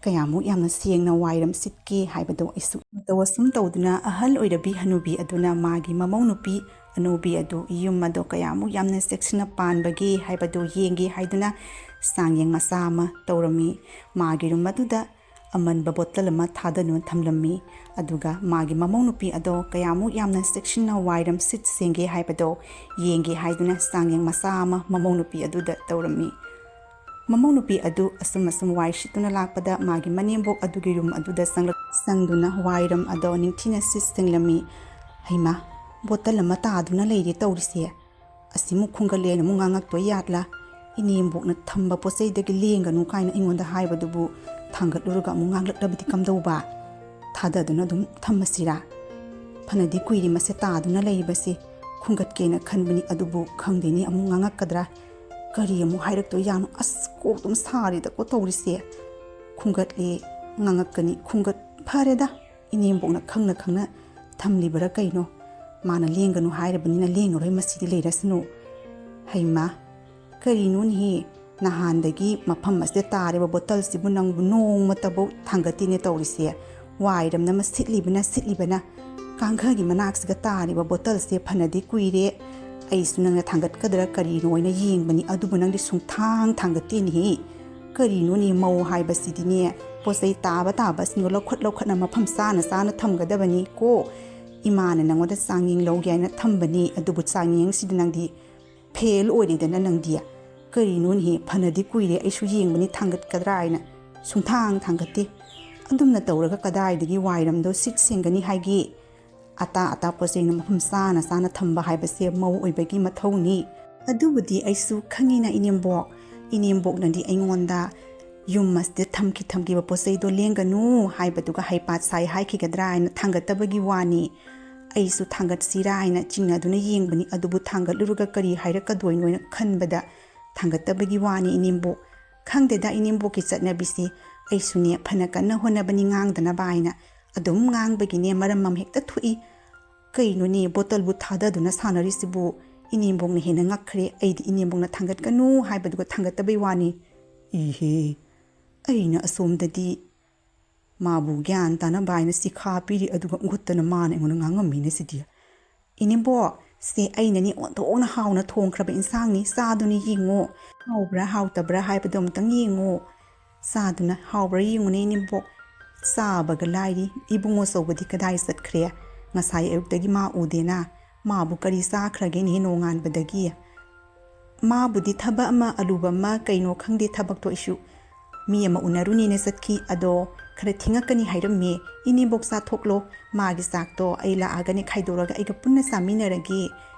ꯀꯌꯥꯃꯨꯛ ꯌꯥꯝꯅ ꯁꯦꯡꯅ ꯋꯥꯏꯔꯝ ꯁꯤꯠꯀꯦ" ꯍꯥꯏꯕꯗꯣ ꯑꯩꯁꯨ꯫ ꯃꯇꯧ ꯑꯁꯨꯝ ꯇꯧꯗꯨꯅ ꯑꯍꯜ ꯑꯣꯏꯔꯕꯤ ꯍꯅꯨꯕꯤ ꯑꯗꯨꯅ ꯃꯥꯒꯤ ꯃꯃꯧ ꯅꯨꯄꯤ ꯑꯅꯧꯕꯤ ꯑꯗꯨ ꯌꯨꯝ ꯑꯗꯣ ꯀꯌꯥꯃꯨꯛ ꯌꯥꯝꯅ ꯆꯦꯛꯁꯤꯟꯅ ꯄꯥꯟꯕꯒꯦ ꯍꯥꯏꯕꯗꯨ ꯌꯦꯡꯒꯦ ꯍꯥꯏꯗꯨꯅ ꯆꯥꯡꯌꯦꯡ ꯃꯆꯥ ꯑꯃ ꯇꯧꯔꯝꯃꯤ꯫ ꯃꯥꯒꯤ ꯔꯨꯝ ꯑꯗꯨꯗ ꯑꯃꯟꯕ ꯕꯣꯇꯜ ꯑꯃ ꯊꯥꯗꯗꯨꯅ ꯊꯝꯂꯝꯃꯤ꯫ ꯑꯗꯨꯒ ꯃꯥꯒꯤ ꯃꯃꯧ ꯅꯨꯄꯤ ꯑꯗꯣ ꯀꯌꯥꯃꯨꯛ ꯌꯥꯝꯅ ꯆꯦꯛꯁꯤꯟꯅ ꯋꯥꯏꯔꯝ ꯁꯤꯠ ꯁꯦꯡꯒꯦ ꯍꯥꯏꯕꯗꯣ ꯌꯦꯡꯒꯦ ꯍꯥꯏꯗꯨꯅ ꯆꯥꯡꯌꯦꯡ ꯃꯆꯥ ꯑꯃ ꯃꯃꯧ ꯅꯨꯄꯤ ꯑꯗꯨꯗ ꯇꯧꯔꯝꯃꯤ꯫ ꯃꯃꯧ ꯅꯨꯄꯤ ꯑꯗꯨ ꯑꯁꯨꯝ ꯑꯁꯨꯝ ꯋꯥꯏ ꯁꯤꯠꯇꯨꯅ ꯂꯥꯛꯄꯗ ꯃꯥꯒꯤ ꯃꯅꯦꯝꯕꯣꯛ ꯑꯗꯨꯒꯤ ꯔꯨꯝ ꯑꯗꯨꯗ ꯆꯪꯂꯛ-, ꯆꯪꯗꯨꯅ ꯋꯥꯏꯔꯝ ꯑꯗꯣ ꯅꯤꯡꯊꯤꯅ ꯁꯤꯠ ꯁꯦꯡꯂꯝꯃꯤ꯫ "ꯍꯩꯃꯥ, ꯕꯣꯇꯜ ꯑꯃ ꯇꯥꯗꯨꯅ ꯂꯩꯔꯦ ꯇꯧꯔꯤꯁꯦ꯫ ꯑꯁꯤꯃꯨꯛ ꯈꯨꯝꯒꯠꯂꯦꯅ ꯑꯃꯨꯛ ꯉꯥꯡꯉꯛꯇꯣꯏ ꯌꯥꯠꯂꯥ? ꯏꯅꯦꯝꯕꯣꯛꯅ ꯊꯝꯕ ꯄꯣꯠ ꯆꯩꯗꯒꯤ ꯂꯦꯡꯒꯅꯨ ꯀꯥꯏꯅ ꯑꯩꯉꯣꯟꯗ ꯍꯥꯏꯕꯗꯨꯕꯨ ꯊꯥꯡꯒꯠꯂꯨꯔꯒ ꯑꯃꯨꯛ ꯉꯥꯡꯂꯛꯂꯕꯗꯤ ꯀꯝꯗꯧꯕ? ꯊꯥꯗꯗꯨꯅ ꯑꯗꯨꯝ ꯊꯝꯃꯁꯤꯔꯥ? ꯐꯅꯗꯤ ꯀꯨꯏꯔꯦ ꯃꯁꯦ ꯇꯥꯗꯨꯅ ꯂꯩꯔꯤꯕꯁꯦ꯫ ꯈꯨꯝꯒꯠꯀꯦꯅ ꯈꯟꯕꯅꯤ, ꯑꯗꯨꯕꯨ ꯈꯪꯗꯦꯅꯦ ꯑꯃꯨꯛ ꯉꯥꯡꯉꯛꯀꯗ꯭ꯔꯥ? ꯀꯔꯤ ꯑꯃꯨꯛ ꯍꯥꯏꯔꯛꯇꯣꯏ ꯌꯥꯅꯣ? ꯑꯁ, ꯀꯣꯛ ꯑꯗꯨꯝ ꯁꯥꯔꯦꯗꯀꯣ ꯇꯧꯔꯤꯁꯦ꯫ ꯈꯨꯝꯒꯠꯂꯦ, ꯉꯥꯡꯉꯛꯀꯅꯤ, ꯈꯨꯝꯒꯠ-, ꯐꯔꯦꯗ, ꯏꯅꯦꯝꯕꯣꯛꯅ ꯈꯪꯅ ꯈꯪꯅ ꯊꯝꯂꯤꯕꯔꯥ ꯀꯩꯅꯣ? ꯃꯥꯅ ꯂꯦꯡꯒꯅꯨ ꯍꯥꯏꯔꯕꯅꯤꯅ ꯂꯦꯡꯉꯔꯣꯏ, ꯃꯁꯤꯗꯤ ꯂꯩꯔꯁꯅꯨ꯫" ꯍꯩꯃꯥ, ꯀꯔꯤꯅꯣꯅꯦꯍꯦ? ꯅꯍꯥꯟꯗꯒꯤ ꯃꯐꯝ ꯑꯁꯤꯗ ꯇꯥꯔꯤꯕ ꯕꯣꯇꯜꯁꯤꯕꯨ ꯅꯪꯕꯨ ꯅꯣꯡꯃꯇꯕꯨ ꯊꯥꯡꯒꯠꯇꯦꯅꯦ ꯇꯧꯔꯤꯁꯦ꯫ ꯋꯥꯏꯔꯝꯅ ꯑꯃ ꯁꯤꯠꯂꯤꯕꯅ ꯁꯤꯠꯂꯤꯕꯅ꯫ ꯀꯥꯡꯈꯒꯤ ꯃꯅꯥꯛꯁꯤꯒ ꯇꯥꯔꯤꯕ ꯕꯣꯇꯜꯁꯦ ꯐꯅꯗꯤ ꯀꯨꯏꯔꯦ꯫ ꯑꯩꯁꯨ ꯅꯪꯅ ꯊꯥꯡꯒꯠꯀꯗ꯭ꯔꯥ ꯀꯔꯤꯅꯣ ꯍꯥꯏꯅ ꯌꯦꯡꯕꯅꯤ, ꯑꯗꯨꯕꯨ ꯅꯪꯗꯤ ꯁꯨꯡꯊꯥꯡ ꯊꯥꯡꯒꯠꯇꯦꯅꯦꯍꯦ꯫ ꯀꯔꯤꯅꯣꯅꯦ, ꯃꯧ ꯍꯥꯏꯕꯁꯤꯗꯤꯅꯦ, ꯄꯣꯠ ꯆꯩ ꯇꯥꯕ ꯇꯥꯕꯁꯤꯡꯗꯣ ꯂꯧꯈꯠ ꯂꯧꯈꯠꯅ ꯃꯐꯝ ꯆꯥꯅ ꯆꯥꯅ ꯊꯝꯒꯗꯕꯅꯤ ꯀꯣ꯫ ꯏꯃꯥꯅ ꯅꯪꯉꯣꯟꯗ ꯆꯥꯡꯌꯦꯡ ꯂꯧꯒꯦ ꯍꯥꯏꯅ ꯊꯝꯕꯅꯤ, ꯑꯗꯨꯕꯨ ꯆꯥꯡꯌꯦꯡꯁꯤꯗ ꯅꯪꯗꯤ ꯐꯦꯜ ꯑꯣꯏꯔꯦꯗꯅ ꯅꯪꯗꯤ꯫ ꯀꯔꯤꯅꯣꯅꯦꯍꯦ, ꯐꯅꯗꯤ ꯀꯨꯏꯔꯦ ꯑꯩꯁꯨ ꯌꯦꯡꯕꯅꯤ ꯊꯥꯡꯒꯠꯀꯗ꯭ꯔꯥ ꯍꯥꯏꯅ꯫ ꯁꯨꯡꯊꯥꯡ ꯊꯥꯡꯒꯠꯇꯦ꯫ ꯑꯗꯨꯝꯅ ꯇꯧꯔꯒ ꯀꯗꯥꯏꯗꯒꯤ ꯋꯥꯏꯔꯝꯗꯣ ꯁꯤꯠ ꯁꯦꯡꯒꯅꯤ ꯍꯥꯏꯒꯦ? ꯑꯇꯥ ꯑꯇꯥ ꯄꯣꯠ ꯆꯩꯅ ꯃꯐꯝ ꯆꯥꯅ ꯆꯥꯅ ꯊꯝꯕ ꯍꯥꯏꯕꯁꯦ ꯃꯧ ꯑꯣꯏꯕꯒꯤ ꯃꯊꯧꯅꯤ꯫ ꯑꯗꯨꯕꯨꯗꯤ ꯑꯩꯁꯨ ꯈꯪꯉꯤꯅ ꯏꯅꯦꯝꯕꯣꯛ꯫ ꯏꯅꯦꯝꯕꯣꯛꯅꯗꯤ ꯑꯩꯉꯣꯟꯗ ꯌꯨꯝ ꯑꯁꯤꯗ ꯊꯝꯈꯤ ꯊꯝꯈꯤꯕ ꯄꯣꯠ ꯆꯩꯗꯣ ꯂꯦꯡꯒꯅꯨ ꯍꯥꯏꯕꯗꯨꯒ ꯍꯩꯄꯥ ꯁꯥꯏ ꯍꯥꯏꯈꯤꯒꯗ꯭ꯔꯥ ꯍꯥꯏꯅ ꯊꯥꯡꯒꯠꯇꯕꯒꯤ ꯋꯥꯅꯤ꯫ ꯑꯩꯁꯨ ꯊꯥꯡꯒꯠꯁꯤꯔꯥ ꯍꯥꯏꯅ ꯆꯤꯡꯅꯗꯨꯅ ꯌꯦꯡꯕꯅꯤ, ꯑꯗꯨꯕꯨ ꯊꯥꯡꯒꯠꯂꯨꯔꯒ ꯀꯔꯤ ꯍꯥꯏꯔꯛꯀꯗꯣꯏꯅꯣ ꯍꯥꯏꯅ ꯈꯟꯕꯗ ꯊꯥꯡꯒꯠꯇꯕꯒꯤ ꯋꯥꯅꯤ ꯏꯅꯦꯝꯕꯣꯛ꯫ ꯈꯪꯗꯦꯗ ꯏꯅꯦꯝꯕꯣꯛꯀꯤ ꯆꯠꯅꯕꯤꯁꯤ꯫ ꯑꯩꯁꯨꯅꯦ ꯐꯅ ꯀꯟꯅ ꯍꯣꯠꯅꯕꯅꯤ ꯉꯥꯡꯗꯅꯕ ꯍꯥꯏꯅ꯫ ꯑꯗꯨꯝ ꯉꯥꯡꯕꯒꯤꯅꯦ ꯃꯔꯝ ꯑꯃ ꯍꯦꯛꯇ ꯊꯣꯛꯏ꯫ ꯀꯩꯅꯣꯅꯦ ꯕꯣꯇꯜꯕꯨ ꯊꯥꯗꯗꯨꯅ ꯁꯥꯟꯅꯔꯤꯁꯤꯕꯨ? ꯏꯅꯦꯝꯕꯣꯛꯅ ꯍꯦꯟꯅ ꯉꯛꯈ꯭ꯔꯦ꯫ ꯑꯩꯗꯤ ꯏꯅꯦꯝꯕꯣꯛꯅ ꯊꯥꯡꯒꯠꯀꯅꯨ ꯍꯥꯏꯕꯗꯨꯒ ꯊꯥꯡꯒꯠꯇꯕꯩ ꯋꯥꯅꯤ꯫ ꯏꯍꯦ, ꯑꯩꯅ ꯑꯁꯣꯝꯗꯗꯤ ꯃꯥꯕꯨ ꯒ꯭ꯌꯥꯟ ꯇꯥꯅꯕ ꯍꯥꯏꯅ ꯁꯤꯈꯥ ꯄꯤꯔꯤ, ꯑꯗꯨꯒ ꯎꯒꯠꯇꯅ ꯃꯥꯅ ꯑꯩꯉꯣꯟꯗ ꯉꯥꯡꯉꯝꯃꯤꯅꯦ ꯁꯤꯗꯤ꯫ ꯏꯅꯦꯝꯕꯣꯛ, ꯁꯦ ꯑꯩꯅꯅꯤ ꯑꯣꯟꯊꯣꯛꯅ ꯍꯥꯎꯅ ꯊꯣꯡꯈ꯭ꯔꯕ ꯏꯟꯁꯥꯡꯅꯤ, ꯆꯥꯗꯨꯅ ꯌꯦꯡꯉꯣ꯫ ꯍꯥꯎꯕ꯭ꯔꯥ ꯍꯥꯎꯇꯕ꯭ꯔꯥ ꯍꯥꯏꯕꯗꯣ ꯑꯃꯨꯛꯇꯪ ꯌꯦꯡꯉꯣ꯫ ꯆꯥꯗꯨꯅ ꯍꯥꯎꯕ꯭ꯔꯥ ꯌꯦꯡꯉꯨꯅꯦ ꯏꯅꯦꯝꯕꯣꯛ꯫ ꯆꯥꯕꯒ ꯂꯥꯏꯔꯤ, ꯏꯕꯨꯡꯉꯣ ꯑꯆꯧꯕꯗꯤ ꯀꯗꯥꯏ ꯆꯠꯈ꯭ꯔꯦ? ꯉꯁꯥꯏ ꯑꯌꯨꯛꯇꯒꯤ ꯃꯥ ꯎꯗꯦꯅ꯫ ꯃꯥꯕꯨ ꯀꯔꯤ ꯆꯥꯈ꯭ꯔꯒꯦꯅꯦ ꯅꯣꯡꯉꯥꯟꯕꯗꯒꯤ? ꯃꯥꯕꯨꯗꯤ ꯊꯕꯛ ꯑꯃ ꯑꯂꯨꯕ ꯑꯃ ꯀꯩꯅꯣ ꯈꯪꯗꯦ ꯊꯕꯛꯇꯣ ꯑꯩꯁꯨ꯫ ꯃꯤ ꯑꯃ ꯎꯅꯔꯨꯅꯦꯅ ꯆꯠꯈꯤ, ꯑꯗꯣ ꯈꯔ ꯊꯦꯡꯉꯛꯀꯅꯤ ꯍꯥꯏꯔꯝꯃꯦ꯫ ꯏꯅꯦꯝꯕꯣꯛ ꯆꯥꯊꯣꯛꯂꯣ, ꯃꯥꯒꯤ ꯆꯥꯛꯇꯣ ꯑꯩ ꯂꯥꯛꯑꯒꯅꯦ ꯈꯥꯏꯗꯣꯔꯒ ꯑꯩꯒ ꯄꯨꯟꯅ ꯆꯥꯃꯤꯟꯅꯔꯒꯦ꯫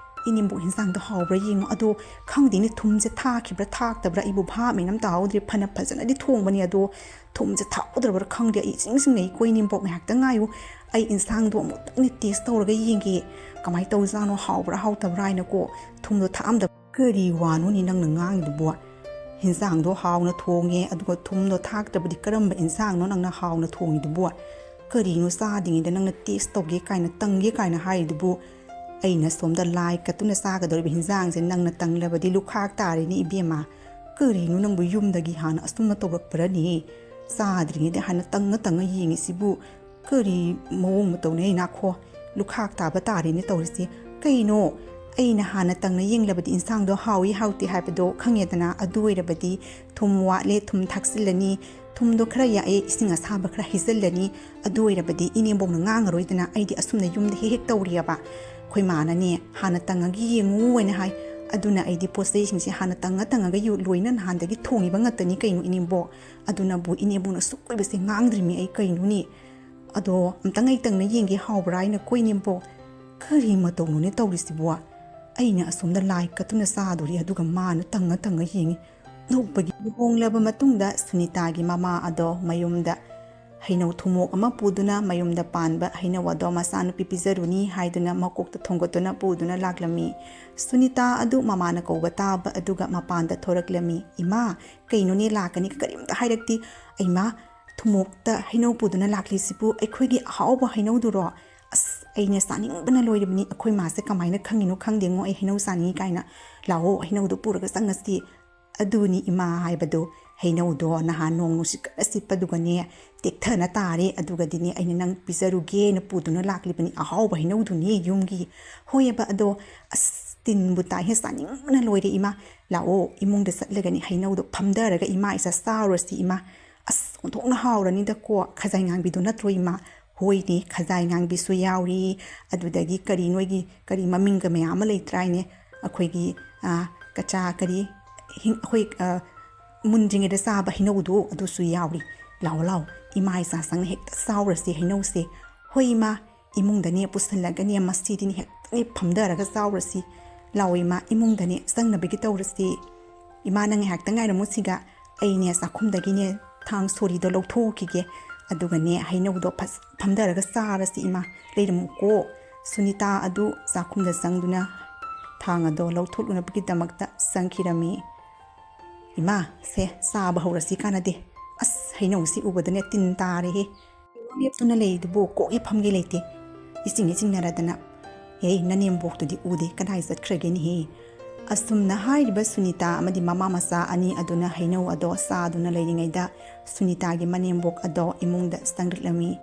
ꯏꯅꯦꯝꯕꯣꯛ ꯍꯤꯟꯖꯥꯡꯗꯣ ꯍꯥꯎꯕ꯭ꯔꯥ ꯌꯦꯡꯉꯣ꯫ ꯑꯗꯣ ꯈꯪꯗꯦꯅꯦ ꯊꯨꯝꯁꯦ ꯊꯥꯛꯈꯤꯕ꯭ꯔꯥ ꯊꯥꯛꯇꯕ꯭ꯔꯥ ꯑꯩꯕꯨ ꯚꯥꯞ ꯃꯦꯟ ꯑꯝ ꯇꯥꯍꯧꯗ꯭ꯔꯦ꯫ ꯐꯅ ꯐꯖꯅꯗꯤ ꯊꯣꯡꯕꯅꯤ ꯑꯗꯣ ꯊꯨꯝꯁꯦ ꯊꯥꯛꯍꯧꯗ꯭ꯔꯕ꯭ꯔꯥ ꯈꯪꯗꯦ꯫ ꯑꯩ ꯏꯆꯤꯡ ꯆꯤꯡꯅꯩꯀꯣ ꯏꯅꯦꯝꯕꯣꯛ, ꯉꯥꯏꯍꯥꯛꯇꯪ ꯉꯥꯏꯌꯨ꯫ ꯑꯩ ꯏꯟꯁꯥꯡꯗꯣ ꯑꯃꯨꯛꯇꯪꯅꯦ ꯇꯦꯁ ꯇꯧꯔꯒ ꯌꯦꯡꯒꯦ ꯀꯃꯥꯏꯅ ꯇꯧꯖꯥꯠꯅꯣ, ꯍꯥꯎꯕ꯭ꯔꯥ ꯍꯥꯎꯇꯕ꯭ꯔꯥ ꯍꯥꯏꯅꯀꯣ꯫ ꯊꯨꯝꯗꯣ ꯊꯥꯛꯑꯝꯗꯕ꯫ ꯀꯔꯤ ꯋꯥꯅꯣꯅꯦ ꯅꯪꯅ ꯉꯥꯡꯉꯤꯗꯨꯕꯣ? ꯍꯤꯟꯖꯥꯡꯗꯣ ꯍꯥꯎꯅ ꯊꯣꯡꯉꯦ ꯑꯗꯨꯒ ꯊꯨꯝꯗꯣ ꯊꯥꯛꯇꯕꯗꯤ ꯀꯔꯝꯕ ꯏꯟꯁꯥꯡꯅꯣ ꯅꯪꯅ ꯍꯥꯎꯅ ꯊꯣꯡꯉꯤꯗꯨꯕꯣ? ꯀꯔꯤꯅꯣ ꯆꯥꯗ꯭ꯔꯤꯉꯩꯗ ꯅꯪꯅ ꯇꯦꯁ ꯇꯧꯒꯦ ꯀꯥꯏꯅ ꯇꯪꯒꯦ ꯀꯥꯏꯅ ꯍꯥꯏꯔꯤꯗꯨꯕꯨ? ꯑꯩꯅ ꯁꯣꯝꯗ ꯂꯥꯏ ꯀꯠꯇꯨꯅ ꯆꯥꯒꯗꯧꯔꯤꯕ ꯍꯤꯟꯖꯥꯡꯁꯦ ꯅꯪꯅ ꯇꯪꯂꯕꯗꯤ ꯂꯨꯈꯥꯛ ꯇꯥꯔꯦꯅꯦ ꯏꯕꯦꯝꯃ꯫ ꯀꯔꯤꯅꯣ ꯅꯪꯕꯨ ꯌꯨꯝꯗꯒꯤ ꯍꯥꯟꯅ ꯑꯁꯨꯝꯅ ꯇꯧꯔꯛꯄ꯭ꯔꯅꯦ? ꯆꯥꯗ꯭ꯔꯤꯉꯩꯗ ꯍꯥꯟꯅ ꯇꯪꯉ ꯇꯪꯉ ꯌꯦꯡꯉꯤꯁꯤꯕꯨ ꯀꯔꯤ ꯃꯑꯣꯡ ꯃꯇꯧꯅꯦ? ꯅꯥꯈꯣ, ꯂꯨꯈꯥꯛ ꯇꯥꯕ ꯇꯥꯔꯦꯅꯦ ꯇꯧꯔꯤꯁꯦ꯫ ꯀꯩꯅꯣ? ꯑꯩꯅ ꯍꯥꯟꯅ ꯇꯪꯅ ꯌꯦꯡꯂꯕꯗꯤ ꯏꯟꯁꯥꯡꯗꯣ ꯍꯥꯎꯏ ꯍꯥꯎꯇꯦ ꯍꯥꯏꯕꯗꯣ ꯈꯪꯉꯦꯗꯅ꯫ ꯑꯗꯨ ꯑꯣꯏꯔꯕꯗꯤ ꯊꯨꯝ ꯋꯥꯠꯂꯦ, ꯊꯨꯝ ꯊꯥꯛꯆꯤꯜꯂꯅꯤ, ꯊꯨꯝꯗꯣ ꯈꯔ ꯌꯥꯛꯑꯦ, ꯏꯁꯤꯡ ꯑꯁꯥꯕ ꯈꯔ ꯍꯩꯖꯤꯜꯂꯅꯤ꯫ ꯑꯗꯨ ꯑꯣꯏꯔꯕꯗꯤ ꯏꯅꯦꯝꯕꯣꯛꯅ ꯉꯥꯡꯉꯔꯣꯏꯗꯅ꯫ ꯑꯩꯗꯤ ꯑꯁꯨꯝꯅ ꯌꯨꯝꯗ ꯍꯦꯛ ꯍꯦꯛ ꯇꯧꯔꯤꯑꯕ꯫ ꯑꯩꯈꯣꯏ ꯃꯥꯅꯅꯦ ꯍꯥꯟꯅ ꯇꯪꯉꯒ ꯌꯦꯡꯉꯨ ꯍꯥꯏꯅ ꯍꯥꯏ꯫ ꯑꯗꯨꯅ ꯑꯩꯗꯤ ꯄꯣꯠ ꯆꯩꯁꯤꯡꯁꯦ ꯍꯥꯟꯅ ꯇꯪꯉ ꯇꯪꯉꯒ ꯌꯨ-, ꯂꯣꯏꯅ ꯅꯍꯥꯟꯗꯒꯤ ꯊꯣꯡꯉꯤꯕ ꯉꯥꯛꯇꯅꯤ ꯀꯩꯅꯣ ꯏꯅꯦꯝꯕꯣꯛ꯫ ꯑꯗꯨꯅꯕꯨ ꯏꯅꯦꯝꯕꯣꯛꯅ ꯁꯨꯛ ꯑꯣꯏꯕꯁꯦ ꯉꯥꯡꯗ꯭ꯔꯤꯃꯤ ꯑꯩ ꯀꯩꯅꯣꯅꯦ꯫ ꯑꯗꯣ ꯑꯝꯇꯪ ꯑꯩ ꯇꯪꯅ ꯌꯦꯡꯒꯦ ꯍꯥꯎꯕ꯭ꯔꯥ ꯍꯥꯏꯅ ꯀꯣ ꯏꯅꯦꯝꯕꯣꯛ꯫ ꯀꯔꯤ ꯃꯇꯧꯅꯣꯅꯦ ꯇꯧꯔꯤꯁꯤꯕꯣ? ꯑꯩꯅ ꯑꯁꯣꯝꯗ ꯂꯥꯏ ꯀꯠꯇꯨꯅ ꯆꯥꯗꯣꯔꯤ, ꯑꯗꯨꯒ ꯃꯥꯅ ꯇꯪꯉ ꯇꯪꯉ ꯌꯦꯡꯉꯤ꯫ ꯅꯣꯛꯄꯒꯤ ꯂꯨꯍꯣꯡꯂꯕ ꯃꯇꯨꯡꯗ ꯁꯨꯅꯤꯇꯥꯒꯤ ꯃꯃꯥ ꯑꯗꯣ ꯃꯌꯨꯝꯗ ꯍꯩꯅꯧ ꯊꯨꯝꯃꯣꯛ ꯑꯃ ꯄꯨꯗꯨꯅ ꯃꯌꯨꯝꯗ ꯄꯥꯟꯕ ꯍꯩꯅꯧ ꯑꯗꯣ ꯃꯆꯥꯅꯨꯄꯤ ꯄꯤꯖꯔꯨꯅꯤ ꯍꯥꯏꯗꯨꯅ ꯃꯀꯣꯛꯇ ꯊꯣꯡꯒꯠꯇꯨꯅ ꯄꯨꯗꯨꯅ ꯂꯥꯛꯂꯝꯃꯤ꯫ ꯁꯨꯅꯤꯇꯥ ꯑꯗꯨ ꯃꯃꯥꯅ ꯀꯧꯕ ꯇꯥꯕ ꯑꯗꯨꯒ ꯃꯄꯥꯟꯗ ꯊꯣꯔꯛꯂꯝꯃꯤ꯫ "ꯏꯃꯥ, ꯀꯩꯅꯣꯅꯦ, ꯂꯥꯛꯀꯅꯤ ꯀꯔꯤꯝꯇ ꯍꯥꯏꯔꯛꯇꯦ꯫ ꯏꯃꯥ, ꯊꯨꯝꯃꯣꯛꯇ ꯍꯩꯅꯧ ꯄꯨꯗꯨꯅ ꯂꯥꯛꯂꯤꯁꯤꯕꯨ ꯑꯩꯈꯣꯏꯒꯤ ꯑꯍꯥꯎꯕ ꯍꯩꯅꯧꯗꯨꯔꯣ? ꯑꯁ, ꯑꯩꯅ ꯆꯥꯅꯤꯡꯕꯅ ꯂꯣꯏꯔꯕꯅꯤ꯫ ꯑꯩꯈꯣꯏ ꯃꯥꯁꯦ ꯀꯃꯥꯏꯅ ꯈꯪꯉꯤꯅꯣ ꯈꯪꯗꯦꯉꯣ, ꯑꯩ ꯍꯩꯅꯧ ꯆꯥꯅꯤꯡꯉꯤ ꯀꯥꯏꯅ꯫ ꯂꯥꯛꯑꯣ, ꯍꯩꯅꯧꯗꯣ ꯄꯨꯔꯒ ꯆꯪꯉꯁꯤ"꯫ ꯑꯗꯨꯅꯤ ꯏꯃꯥ ꯍꯥꯏꯕꯗꯣ꯫ ꯍꯩꯅꯧꯗꯣ ꯅꯍꯥꯟ ꯅꯣꯡ ꯅꯨꯡꯁꯤꯠ ꯀꯟꯅ ꯁꯤꯠꯄꯗꯨꯒꯅꯦ ꯇꯦꯛꯊꯅ ꯇꯥꯔꯦ꯫ ꯑꯗꯨꯒꯗꯤꯅꯦ ꯑꯩꯅ ꯅꯪ ꯄꯤꯖꯔꯨꯒꯦꯅ ꯄꯨꯗꯨꯅ ꯂꯥꯛꯂꯤꯕꯅꯤ, ꯑꯍꯥꯎꯕ ꯍꯩꯅꯧꯗꯨꯅꯦ ꯌꯨꯝꯒꯤ꯫ ꯍꯣꯏꯑꯕ, ꯑꯗꯣ ꯑꯁ, ꯇꯤꯟꯕꯨ ꯇꯥꯏꯍꯦ, ꯆꯥꯅꯤꯡꯕꯅ ꯂꯣꯏꯔꯦ ꯏꯃꯥ꯫ ꯂꯥꯛꯑꯣ, ꯏꯃꯨꯡꯗ ꯆꯠꯂꯒꯅꯤ ꯍꯩꯅꯧꯗꯣ ꯐꯝꯊꯔꯒ ꯏꯃꯥ ꯏꯆꯥ ꯆꯥꯎꯔꯁꯤ ꯏꯃꯥ꯫ ꯑꯁ, ꯑꯣꯟꯊꯣꯛꯅ ꯍꯥꯎꯔꯅꯤꯗꯀꯣ꯫ ꯈꯖꯥꯏ ꯉꯥꯡꯕꯤꯗꯣ ꯅꯠꯇ꯭ꯔꯣ ꯏꯃꯥ? ꯍꯣꯏꯅꯦ, ꯈꯖꯥꯏ ꯉꯥꯡꯕꯤꯁꯨ ꯌꯥꯎꯔꯤ꯫ ꯑꯗꯨꯗꯒꯤ ꯀꯔꯤ, ꯅꯣꯏꯒꯤ ꯀꯔꯤ ꯃꯃꯤꯡꯒ ꯃꯌꯥꯝ ꯑꯃ ꯂꯩꯇ꯭ꯔꯥꯏꯅꯦ? ꯑꯩꯈꯣꯏꯒꯤ, ꯑ, ꯀꯆꯥ ꯀꯔꯤ, ꯍꯤꯡ-, ꯑꯩꯈꯣꯏ, ꯑ, ꯃꯨꯟꯗ꯭ꯔꯤꯉꯩꯗ ꯆꯥꯕ ꯍꯩꯅꯧꯗꯣ ꯑꯗꯨꯁꯨ ꯌꯥꯎꯔꯤ꯫ ꯂꯥꯛꯑꯣ, ꯂꯥꯛꯑꯣ, ꯏꯃꯥ ꯏꯆꯥ ꯆꯪꯅ ꯍꯦꯛꯇ ꯆꯥꯎꯔꯁꯤ ꯍꯩꯅꯧꯁꯦ꯫ ꯍꯣꯏ ꯏꯃꯥ, ꯏꯃꯨꯡꯗꯅꯦ ꯄꯨꯁꯜꯂꯒꯅꯦ ꯃꯁꯤꯗꯤꯅꯦ ꯍꯦꯛꯇꯅꯦ ꯐꯝꯊꯔꯒ ꯆꯥꯎꯔꯁꯤ꯫ ꯂꯥꯛꯑꯣ ꯏꯃꯥ, ꯏꯃꯨꯡꯗꯅꯦ ꯆꯪꯅꯕꯒꯤ ꯇꯧꯔꯁꯤ꯫ ꯏꯃꯥ, ꯅꯪ ꯉꯥꯏꯍꯥꯛꯇ ꯉꯥꯏꯔꯝꯃꯨ ꯁꯤꯒ꯫ ꯑꯩꯅꯦ ꯆꯥꯛꯈꯨꯝꯗꯒꯤꯅꯦ ꯊꯥꯡ ꯁꯣꯔꯤꯗꯣ ꯂꯧꯊꯣꯛꯎꯈꯤꯒꯦ꯫ ꯑꯗꯨꯒꯅꯦ ꯍꯩꯅꯧꯗꯣ ꯐꯖ-, ꯐꯝꯊꯔꯒ ꯆꯥꯔꯁꯤ ꯏꯃꯥ꯫ ꯂꯩꯔꯝꯃꯨꯀꯣ꯫ ꯁꯨꯅꯤꯇꯥ ꯑꯗꯨ ꯆꯥꯛꯈꯨꯝꯗ ꯆꯪꯗꯨꯅ ꯊꯥꯡ ꯑꯗꯣ ꯂꯧꯊꯣꯛꯂꯨꯅꯕꯒꯤꯗꯃꯛꯇ ꯆꯪꯈꯤꯔꯝꯃꯤ꯫ ꯏꯃꯥ, ꯁꯦ, ꯆꯥꯕ ꯍꯧꯔꯁꯤ ꯀꯥꯟꯅꯗꯦ꯫ ꯑꯁ, ꯍꯩꯅꯧꯁꯤ ꯎꯕꯗꯅꯦ ꯇꯤꯟ ꯇꯥꯔꯦꯍꯦ꯫ ꯂꯦꯞꯇꯨꯅ ꯂꯩꯗꯨꯕꯨ ꯀꯣꯛ ꯍꯦꯛ ꯐꯝꯒꯦ ꯂꯩꯇꯦ꯫ ꯏꯆꯤꯡ ꯏꯆꯤꯡꯅꯔꯗꯅ꯫ "ꯍꯦ, ꯅꯅꯦꯝꯕꯣꯛꯇꯨꯗꯤ ꯎꯗꯦ, ꯀꯗꯥꯏ ꯆꯠꯈ꯭ꯔꯒꯦꯅꯦꯍꯦ?" ꯑꯁꯨꯝꯅ ꯍꯥꯏꯔꯤꯕ ꯁꯨꯅꯤꯇꯥ ꯑꯃꯗꯤ ꯃꯃꯥ ꯃꯆꯥ ꯑꯅꯤ ꯑꯗꯨꯅ ꯍꯩꯅꯧ ꯑꯗꯣ ꯆꯥꯗꯨꯅ ꯂꯩꯔꯤꯉꯩꯗ ꯁꯨꯅꯤꯇꯥꯒꯤ ꯃꯅꯦꯝꯕꯣꯛ ꯑꯗꯣ ꯏꯃꯨꯡꯗ ꯆꯪꯂꯛꯂꯝꯃꯤ꯫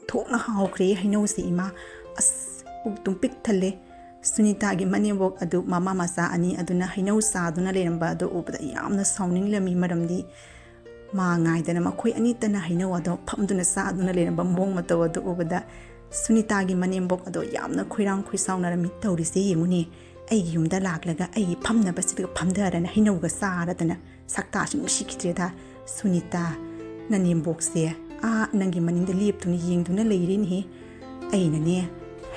"ꯊꯣꯛꯅ ꯍꯥꯎꯈ꯭ꯔꯦ ꯍꯩꯅꯧꯁꯦ ꯏꯃꯥ꯫ ꯑꯁ, ꯄꯨꯛ ꯑꯗꯨꯝ ꯄꯤꯛ ꯊꯜꯂꯦ"꯫ ꯁꯨꯅꯤꯇꯥꯒꯤ ꯃꯅꯦꯝꯕꯣꯛ ꯑꯗꯨ ꯃꯃꯥ ꯃꯆꯥ ꯑꯅꯤ ꯑꯗꯨꯅ ꯍꯩꯅꯧ ꯆꯥꯗꯨꯅ ꯂꯩꯔꯝꯕ ꯑꯗꯨ ꯎꯕꯗ ꯌꯥꯝꯅ ꯁꯥꯎꯅꯤꯡꯂꯝꯃꯤ꯫ ꯃꯔꯝꯗꯤ ꯃꯥ ꯉꯥꯏꯗꯅ ꯃꯈꯣꯏ ꯑꯅꯤꯇꯅ ꯍꯩꯅꯧ ꯑꯗꯣ ꯐꯝꯗꯨꯅ ꯆꯥꯗꯨꯅ ꯂꯩꯔꯝꯕ ꯃꯑꯣꯡ ꯃꯇꯧ ꯑꯗꯨ ꯎꯕꯗ ꯁꯨꯅꯤꯇꯥꯒꯤ ꯃꯅꯦꯝꯕꯣꯛ ꯑꯗꯣ ꯌꯥꯝꯅ ꯈꯣꯏꯔꯥꯡ ꯈꯣꯏꯁꯥꯎꯅꯔꯝꯃꯤ꯫ "ꯇꯧꯔꯤꯁꯦ ꯌꯦꯡꯉꯨꯅꯦ, ꯑꯩꯒꯤ ꯌꯨꯝꯗ ꯂꯥꯛꯂꯒ ꯑꯩꯒꯤ ꯐꯝꯅꯕꯁꯤꯗ ꯐꯝꯊꯔꯅ ꯍꯩꯅꯧꯒ ꯆꯥꯔꯗꯅ ꯁꯛꯇꯥꯁꯤ ꯅꯨꯡꯁꯤꯈꯤꯗ꯭ꯔꯦꯗ꯫ ꯁꯨꯅꯤꯇꯥ, ꯅꯅꯦꯝꯕꯣꯛꯁꯦ ꯑꯥ ꯅꯪꯒꯤ ꯃꯅꯤꯡꯗ ꯂꯦꯞꯇꯨꯅ ꯌꯦꯡꯗꯨꯅ ꯂꯩꯔꯦꯅꯦꯍꯦ꯫ ꯑꯩꯅꯅꯦ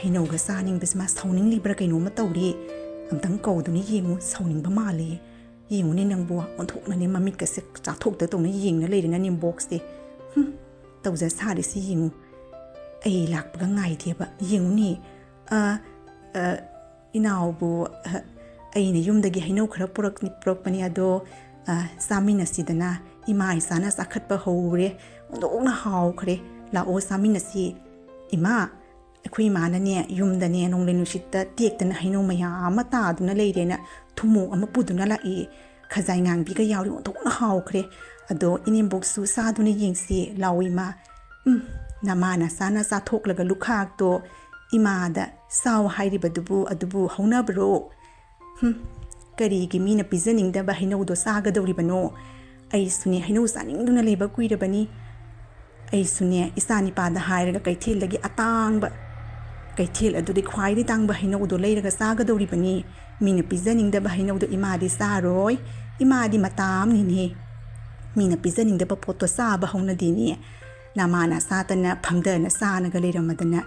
ꯍꯩꯅꯧꯒ ꯆꯥꯅꯤꯡꯕꯁꯤ ꯃꯥ ꯁꯥꯎꯅꯤꯡꯂꯤꯕ꯭ꯔꯥ ꯀꯩꯅꯣꯝꯃ ꯇꯧꯔꯦ꯫ ꯑꯝꯇꯪ ꯀꯧꯗꯨꯅ ꯌꯦꯡꯉꯨ, ꯁꯥꯎꯅꯤꯡꯕ ꯃꯥꯜꯂꯦ꯫ ꯌꯦꯡꯉꯨꯅꯦ ꯅꯪꯕꯨ, ꯑꯣꯟꯊꯣꯛꯅꯅꯦ ꯃꯃꯤꯠꯀꯁꯦ ꯆꯥꯊꯣꯛꯇ ꯇꯧꯅ ꯌꯦꯡꯅ ꯂꯩꯔꯦ ꯅꯅꯦꯝꯕꯣꯛꯁꯦ꯫ ꯍꯨꯝ, ꯇꯧꯖ ꯁꯥꯔꯤꯁꯤ ꯌꯦꯡꯉꯨ꯫ ꯑꯩ ꯂꯥꯛꯄꯒ ꯉꯥꯏꯗꯦꯕ꯫ ꯌꯦꯡꯉꯨꯅꯦ, ꯑ, ꯑ, ꯏꯅꯥꯎꯕꯨ, ꯑ, ꯑꯩꯅ ꯌꯨꯝꯗꯒꯤ ꯍꯩꯅꯧ ꯈꯔ ꯄꯨꯔꯛ-, ꯄꯨꯔꯛꯄꯅꯤ, ꯑꯗꯣ, ꯑ, ꯆꯥꯃꯤꯟꯅꯁꯤꯗꯅ꯫ ꯏꯃꯥ ꯏꯆꯥꯅ ꯆꯥꯈꯠꯄ ꯍꯧꯔꯦ꯫ ꯑꯣꯟꯊꯣꯛꯅ ꯍꯥꯎꯈ꯭ꯔꯦ꯫ ꯂꯥꯛꯑꯣ, ꯆꯥꯃꯤꯟꯅꯁꯤ꯫ ꯏꯃꯥ, ꯑꯩꯈꯣꯏ ꯏꯃꯥꯅꯅꯦ, ꯌꯨꯝꯗꯅꯦ, ꯅꯣꯡꯂꯩ ꯅꯨꯡꯁꯤꯠꯇ ꯇꯦꯛꯇꯅ ꯍꯩꯅꯧ ꯃꯌꯥꯝ ꯑꯃ ꯇꯥꯗꯨꯅ ꯂꯩꯔꯦꯅ ꯊꯨꯝꯃꯣꯛ ꯑꯃ ꯄꯨꯗꯨꯅ ꯂꯥꯛꯏ꯫ ꯈꯖꯥꯏ ꯉꯥꯡꯕꯤꯒ ꯌꯥꯎꯔꯤ, ꯑꯣꯟꯊꯣꯛꯅ ꯍꯥꯎꯈ꯭ꯔꯦ꯫ ꯑꯗꯣ ꯏꯅꯦꯝꯕꯣꯛꯁꯨ ꯆꯥꯗꯨꯅ ꯌꯦꯡꯁꯤ ꯂꯥꯎ ꯏꯃꯥ꯫ ꯎꯝ, ꯅꯃꯥ ꯅꯆꯥꯅ ꯆꯥꯊꯣꯛꯂꯒ ꯂꯨꯈꯥꯛꯇꯣ ꯏꯃꯥꯗ ꯆꯥꯎ ꯍꯥꯏꯔꯤꯕꯗꯨꯕꯨ ꯑꯗꯨꯕꯨ ꯍꯧꯅꯕ꯭ꯔꯣ? ꯍꯨꯝ, ꯀꯔꯤꯒꯤ ꯃꯤꯅ ꯄꯤꯖꯅꯤꯡꯗꯕ ꯍꯩꯅꯧꯗꯣ ꯆꯥꯒꯗꯧꯔꯤꯕꯅꯣ? ꯑꯩꯁꯨꯅꯦ ꯍꯩꯅꯧ ꯆꯥꯅꯤꯡꯗꯨꯅ ꯂꯩꯕ ꯀꯨꯏꯔꯕꯅꯤ꯫ ꯑꯩꯁꯨꯅꯦ ꯏꯆꯥ ꯅꯤꯄꯥꯗ ꯍꯥꯏꯔꯒ ꯀꯩꯊꯦꯜꯗꯒꯤ ꯑꯇꯥꯡꯕ, ꯀꯩꯊꯦꯜ ꯑꯗꯨꯗꯤ ꯈ꯭ꯋꯥꯏꯗꯒꯤ ꯇꯥꯡꯕ ꯍꯩꯅꯧꯗꯣ ꯂꯩꯔꯒ ꯆꯥꯒꯗꯧꯔꯤꯕꯅꯤ꯫ ꯃꯤꯅ ꯄꯤꯖꯅꯤꯡꯗꯕ ꯍꯩꯅꯧꯗꯣ ꯏꯃꯥꯗꯤ ꯆꯥꯔꯣꯏ꯫ ꯏꯃꯥꯗꯤ ꯃꯇꯥ ꯑꯃꯅꯤꯅꯦ꯫ ꯃꯤꯅ ꯄꯤꯖꯅꯤꯡꯗꯕ ꯄꯣꯠꯇꯣ ꯆꯥꯕ ꯍꯧꯅꯗꯦꯅꯦ꯫ ꯅꯃꯥ ꯅꯆꯥꯇꯅ ꯐꯝꯗꯅ ꯆꯥꯅꯒ ꯂꯩꯔꯝꯃꯗꯅ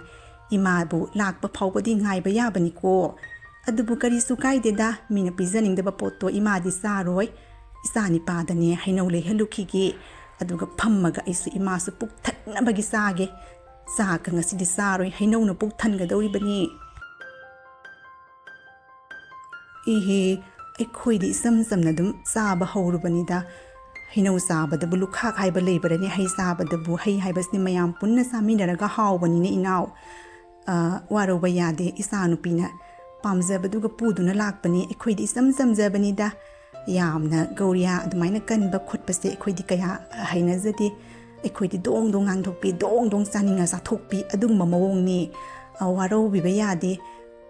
ꯏꯃꯥꯕꯨ ꯂꯥꯛꯄ ꯐꯥꯎꯕꯗꯤ ꯉꯥꯏꯕ ꯌꯥꯕꯅꯤꯀꯣ꯫ ꯑꯗꯨꯕꯨ ꯀꯔꯤꯁꯨ ꯀꯥꯏꯗꯦꯗ, ꯃꯤꯅ ꯄꯤꯖꯅꯤꯡꯗꯕ ꯄꯣꯠꯇꯣ ꯏꯃꯥꯗꯤ ꯆꯥꯔꯣꯏ꯫ ꯏꯆꯥ ꯅꯤꯄꯥꯗꯅꯦ ꯍꯩꯅꯧ ꯂꯩꯍꯜꯂꯨꯈꯤꯒꯦ꯫ ꯑꯗꯨꯒ ꯐꯝꯃꯒ ꯑꯩꯁꯨ ꯏꯃꯥꯁꯨ ꯄꯨꯛ ꯊꯟꯅꯕꯒꯤ ꯆꯥꯒꯦ꯫ ꯆꯥꯛꯀ ꯉꯁꯤꯗꯤ ꯆꯥꯔꯣꯏ, ꯍꯩꯅꯧꯅ ꯄꯨꯛ ꯊꯟꯒꯗꯧꯔꯤꯕꯅꯤ꯫ ꯏꯍꯦ, ꯑꯩꯈꯣꯏꯗꯤ ꯏꯆꯝ ꯆꯝꯅ ꯑꯗꯨꯝ ꯆꯥꯕ ꯍꯧꯔꯨꯕꯅꯤꯗ꯫ ꯍꯩꯅꯧ ꯆꯥꯕꯗꯕꯨ ꯂꯨꯈꯥꯛ ꯍꯥꯏꯕ ꯂꯩꯕ꯭ꯔꯅꯦ? ꯍꯩ ꯆꯥꯕꯗꯕꯨ ꯍꯩ ꯍꯥꯏꯕꯁꯤꯗꯤ ꯃꯌꯥꯝ ꯄꯨꯟꯅ ꯆꯥꯃꯤꯟꯅꯔꯒ ꯍꯥꯎꯕꯅꯤꯅꯦ ꯏꯅꯥꯎ꯫ ꯑ, ꯋꯥꯔꯧꯕ ꯌꯥꯗꯦ, ꯏꯆꯥꯅꯨꯄꯤꯅ ꯄꯥꯝꯖꯕꯗꯨꯒ ꯄꯨꯗꯨꯅ ꯂꯥꯛꯄꯅꯤ꯫ ꯑꯩꯈꯣꯏꯗꯤ ꯏꯆꯝ ꯆꯝꯖꯕꯅꯤꯗ꯫ ꯌꯥꯝꯅ ꯒꯧꯔꯤꯌꯥ ꯑꯗꯨꯃꯥꯏꯅ ꯀꯟꯕ ꯈꯣꯠꯄꯁꯦ ꯑꯩꯈꯣꯏꯗꯤ ꯀꯌꯥ ꯍꯩꯅꯖꯗꯦ꯫ ꯑꯩꯈꯣꯏꯗꯤ ꯗꯣꯡ ꯗꯣꯡ ꯉꯥꯡꯊꯣꯛꯄꯤ, ꯗꯣꯡ ꯗꯣꯡ ꯆꯥꯅꯤꯡꯉ ꯆꯥꯊꯣꯛꯄꯤ, ꯑꯗꯨꯒꯨꯝꯕ ꯃꯑꯣꯡꯅꯤ꯫ ꯑ, ꯋꯥꯔꯧꯕꯤꯕ ꯌꯥꯗꯦ꯫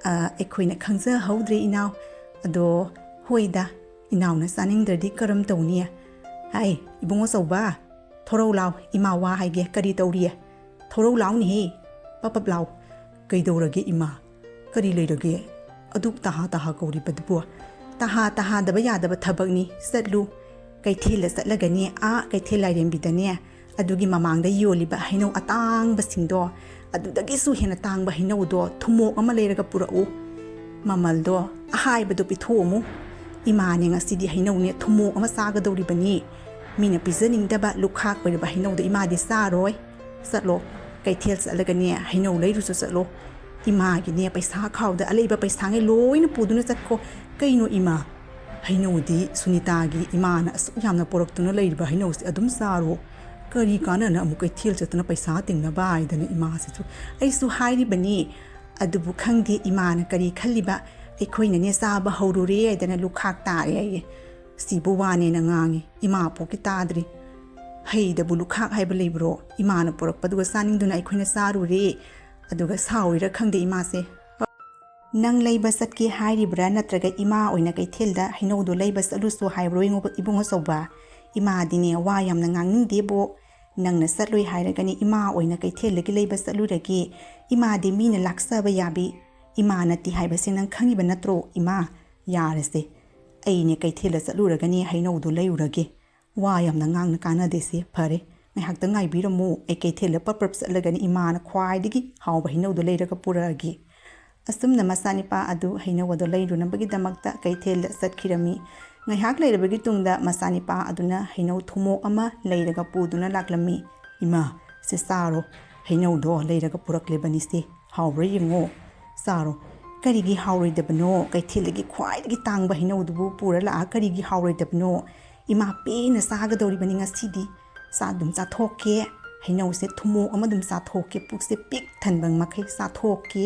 ꯑ, ꯑꯩꯈꯣꯏꯅ ꯈꯪꯖꯍꯧꯗ꯭ꯔꯦ ꯏꯅꯥꯎ꯫ ꯑꯗꯣ ꯍꯣꯏꯗ, ꯏꯅꯥꯎꯅ ꯆꯥꯅꯤꯡꯗ꯭ꯔꯗꯤ ꯀꯔꯝ ꯇꯧꯅꯤ? ꯍꯥꯏ, ꯏꯕꯨꯡꯉꯣ ꯆꯧꯕ, ꯊꯣꯔꯧ ꯂꯥꯎ, ꯏꯃꯥ ꯋꯥ ꯍꯥꯏꯒꯦ, ꯀꯔꯤ ꯇꯧꯔꯤ? ꯊꯣꯔꯧ ꯂꯥꯎꯅꯦꯍꯦ, ꯄꯞ ꯄꯞ ꯂꯥꯎ꯫ ꯀꯩꯗꯧꯔꯒꯦ ꯏꯃꯥ? ꯀꯔꯤ ꯂꯩꯔꯒꯦ? ꯑꯗꯨꯛ ꯇꯍꯥ ꯇꯍꯥ ꯀꯧꯔꯤꯕꯗꯨꯕꯨ? ꯇꯍꯥ ꯇꯍꯥꯗꯕ ꯌꯥꯗꯕ ꯊꯕꯛꯅꯤ, ꯆꯠꯂꯨ꯫ ꯀꯩꯊꯦꯜꯗ ꯆꯠꯂꯒꯅꯦ, ꯑꯥ ꯀꯩꯊꯦꯜ ꯂꯥꯏꯔꯦꯝꯕꯤꯗꯅꯦ, ꯑꯗꯨꯒꯤ ꯃꯃꯥꯡꯗ ꯌꯣꯜꯂꯤꯕ ꯍꯩꯅꯧ ꯑꯇꯥꯡꯕꯁꯤꯡꯗꯣ, ꯑꯗꯨꯗꯒꯤꯁꯨ ꯍꯦꯟꯅ ꯇꯥꯡꯕ ꯍꯩꯅꯧꯗꯣ ꯊꯨꯝꯃꯣꯛ ꯑꯃ ꯂꯩꯔꯒ ꯄꯨꯔꯛꯎ꯫ ꯃꯃꯜꯗꯣ ꯑꯍꯥꯏꯕꯗꯣ ꯄꯤꯊꯣꯛꯑꯝꯃꯨ꯫ ꯏꯃꯥꯅꯦ ꯉꯁꯤꯗꯤ ꯍꯩꯅꯧꯅꯦ ꯊꯨꯝꯃꯣꯛ ꯑꯃ ꯆꯥꯒꯗꯧꯔꯤꯕꯅꯤ꯫ ꯃꯤꯅ ꯄꯤꯖꯅꯤꯡꯗꯕ ꯂꯨꯈꯥꯛ ꯑꯣꯏꯔꯕ ꯍꯩꯅꯧꯗꯣ ꯏꯃꯥꯗꯤ ꯆꯥꯔꯣꯏ꯫ ꯆꯠꯂꯣ, ꯀꯩꯊꯦꯜ ꯆꯠꯂꯒꯅꯦ ꯍꯩꯅꯧ ꯂꯩꯔꯨꯁꯨ ꯆꯠꯂꯣ꯫ ꯏꯃꯥꯒꯤꯅꯦ ꯄꯩꯁꯥ ꯈꯥꯎꯗ ꯑꯂꯩꯕ ꯄꯩꯁꯥꯉꯩ ꯂꯣꯏꯅ ꯄꯨꯗꯨꯅ ꯆꯠꯈꯣ꯫ ꯀꯩꯅꯣ ꯏꯃꯥ, ꯍꯩꯅꯧꯗꯤ ꯁꯨꯅꯤꯇꯥꯒꯤ ꯏꯃꯥꯅ ꯑꯁꯨꯛ ꯌꯥꯝꯅ ꯄꯨꯔꯛꯇꯨꯅ ꯂꯩꯔꯤꯕ ꯍꯩꯅꯧꯁꯦ ꯑꯗꯨꯝ ꯆꯥꯔꯣ꯫ ꯀꯔꯤ ꯀꯥꯟꯅꯅ ꯑꯃꯨꯛ ꯀꯩꯊꯦꯜ ꯆꯠꯇꯅ ꯄꯩꯁꯥ ꯇꯤꯡꯅꯕ ꯍꯥꯏꯗꯅ ꯏꯃꯥꯁꯤꯁꯨ꯫ ꯑꯩꯁꯨ ꯍꯥꯏꯔꯤꯕꯅꯤ, ꯑꯗꯨꯕꯨ ꯈꯪꯗꯦ ꯏꯃꯥꯅ ꯀꯔꯤ ꯈꯜꯂꯤꯕ꯫ ꯑꯩꯈꯣꯏꯅꯅꯦ ꯆꯥꯕ ꯍꯧꯔꯨꯔꯦ ꯍꯥꯏꯗꯅ ꯂꯨꯈꯥꯛ ꯇꯥꯔꯦ ꯍꯥꯏꯌꯦ꯫ ꯁꯤꯕꯨ ꯋꯥꯅꯦꯅ ꯉꯥꯡꯉꯤ꯫ ꯏꯃꯥ ꯄꯣꯛꯀꯤ ꯇꯥꯗ꯭ꯔꯤ꯫ ꯍꯩꯗꯕꯨ ꯂꯨꯈꯥꯛ ꯍꯥꯏꯕ ꯂꯩꯕ꯭ꯔꯣ? ꯏꯃꯥꯅ ꯄꯨꯔꯛꯄꯗꯨꯒ ꯆꯥꯅꯤꯡꯗꯨꯅ ꯑꯩꯈꯣꯏꯅ ꯆꯥꯔꯨꯔꯦ꯫ ꯑꯗꯨꯒ ꯁꯥꯎꯔꯤꯔ ꯈꯪꯗꯦ ꯏꯃꯥꯁꯦ꯫ ꯅꯪ ꯂꯩꯕ ꯆꯠꯀꯦ ꯍꯥꯏꯔꯤꯕ꯭ꯔꯥ, ꯅꯠꯇ꯭ꯔꯒ ꯏꯃꯥ ꯑꯣꯏꯅ ꯀꯩꯊꯦꯜꯗ ꯍꯩꯅꯧꯗꯣ ꯂꯩꯕ ꯆꯠꯂꯨꯁꯨ ꯍꯥꯏꯕ꯭ꯔꯣ, ꯏꯉꯣ-, ꯏꯕꯨꯡ ꯑꯆꯧꯕ? ꯏꯃꯥꯗꯤꯅꯦ ꯋꯥ ꯌꯥꯝꯅ ꯉꯥꯡꯅꯤꯡꯗꯦꯕꯣ꯫ ꯅꯪꯅ ꯆꯠꯂꯣꯏ ꯍꯥꯏꯔꯒꯅꯤ ꯏꯃꯥ ꯑꯣꯏꯅ ꯀꯩꯊꯦꯜꯗꯒꯤ ꯂꯩꯕ ꯆꯠꯂꯨꯔꯒꯦ꯫ ꯏꯃꯥꯗꯤ ꯃꯤꯅ ꯂꯥꯛꯆꯕ ꯌꯥꯕꯤ ꯏꯃꯥ ꯅꯠꯇꯦ ꯍꯥꯏꯕꯁꯦ ꯅꯪ ꯈꯪꯉꯤꯕ ꯅꯠꯇ꯭ꯔꯣ? ꯏꯃꯥ, ꯌꯥꯔꯁꯦ꯫ ꯑꯩꯅꯦ ꯀꯩꯊꯦꯜꯗ ꯆꯠꯂꯨꯔꯒꯅꯤ ꯍꯩꯅꯧꯗꯣ ꯂꯩꯔꯨꯔꯒꯦ꯫ ꯋꯥ ꯌꯥꯝꯅ ꯉꯥꯡꯅ ꯀꯥꯟꯅꯗꯦꯁꯦ꯫ ꯐꯔꯦ, ꯉꯥꯏꯍꯥꯛꯇꯪ ꯉꯥꯏꯕꯤꯔꯝꯃꯨ꯫ ꯑꯩ ꯀꯩꯊꯦꯜꯗ ꯄꯞ ꯄꯞ ꯆꯠꯂꯒꯅꯤ ꯏꯃꯥꯅ ꯈ꯭ꯋꯥꯏꯗꯒꯤ ꯍꯥꯎꯕ ꯍꯩꯅꯧꯗꯣ ꯂꯩꯔꯒ ꯄꯨꯔꯛꯑꯒꯦ꯫ ꯑꯁꯨꯝꯅ ꯃꯆꯥꯅꯤꯄꯥ ꯑꯗꯨ ꯍꯩꯅꯧ ꯑꯗꯨ ꯂꯩꯔꯨꯅꯕꯒꯤꯗꯃꯛꯇ ꯀꯩꯊꯦꯜꯗ ꯆꯠꯈꯤꯔꯝꯃꯤ꯫ ꯉꯥꯏꯍꯥꯛ ꯂꯩꯔꯕꯒꯤ ꯇꯨꯡꯗ ꯃꯆꯥꯅꯤꯄꯥ ꯑꯗꯨꯅ ꯍꯩꯅꯧ ꯊꯨꯝꯃꯣꯛ ꯑꯃ ꯂꯩꯔꯒ ꯄꯨꯗꯨꯅ ꯂꯥꯛꯂꯝꯃꯤ꯫ ꯏꯃꯥ, ꯁꯦ ꯆꯥꯔꯣ, ꯍꯩꯅꯧꯗꯣ ꯂꯩꯔꯒ ꯄꯨꯔꯛꯂꯤꯕꯅꯤꯁꯦ꯫ ꯍꯥꯎꯕ꯭ꯔꯥ ꯌꯦꯡꯉꯣ, ꯆꯥꯔꯣ꯫ ꯀꯔꯤꯒꯤ ꯍꯥꯎꯔꯣꯏꯗꯕꯅꯣ? ꯀꯩꯊꯦꯜꯗꯒꯤ ꯈ꯭ꯋꯥꯏꯗꯒꯤ ꯇꯥꯡꯕ ꯍꯩꯅꯧꯗꯨꯕꯨ ꯄꯨꯔ ꯂꯥꯛꯑ ꯀꯔꯤꯒꯤ ꯍꯥꯎꯔꯣꯏꯗꯕꯅꯣ? ꯏꯃꯥ ꯄꯦꯟꯅ ꯆꯥꯒꯗꯧꯔꯤꯕꯅꯤ ꯉꯁꯤꯗꯤ꯫ ꯆꯥ ꯑꯗꯨꯝ ꯆꯥꯊꯣꯛꯀꯦ꯫ ꯍꯩꯅꯧꯁꯦ ꯊꯨꯝꯃꯣꯛ ꯑꯃ ꯑꯗꯨꯝ ꯆꯥꯊꯣꯛꯀꯦ꯫ ꯄꯨꯛꯁꯦ ꯄꯤꯛ ꯊꯟꯕ ꯃꯈꯩ ꯆꯥꯊꯣꯛꯀꯦ꯫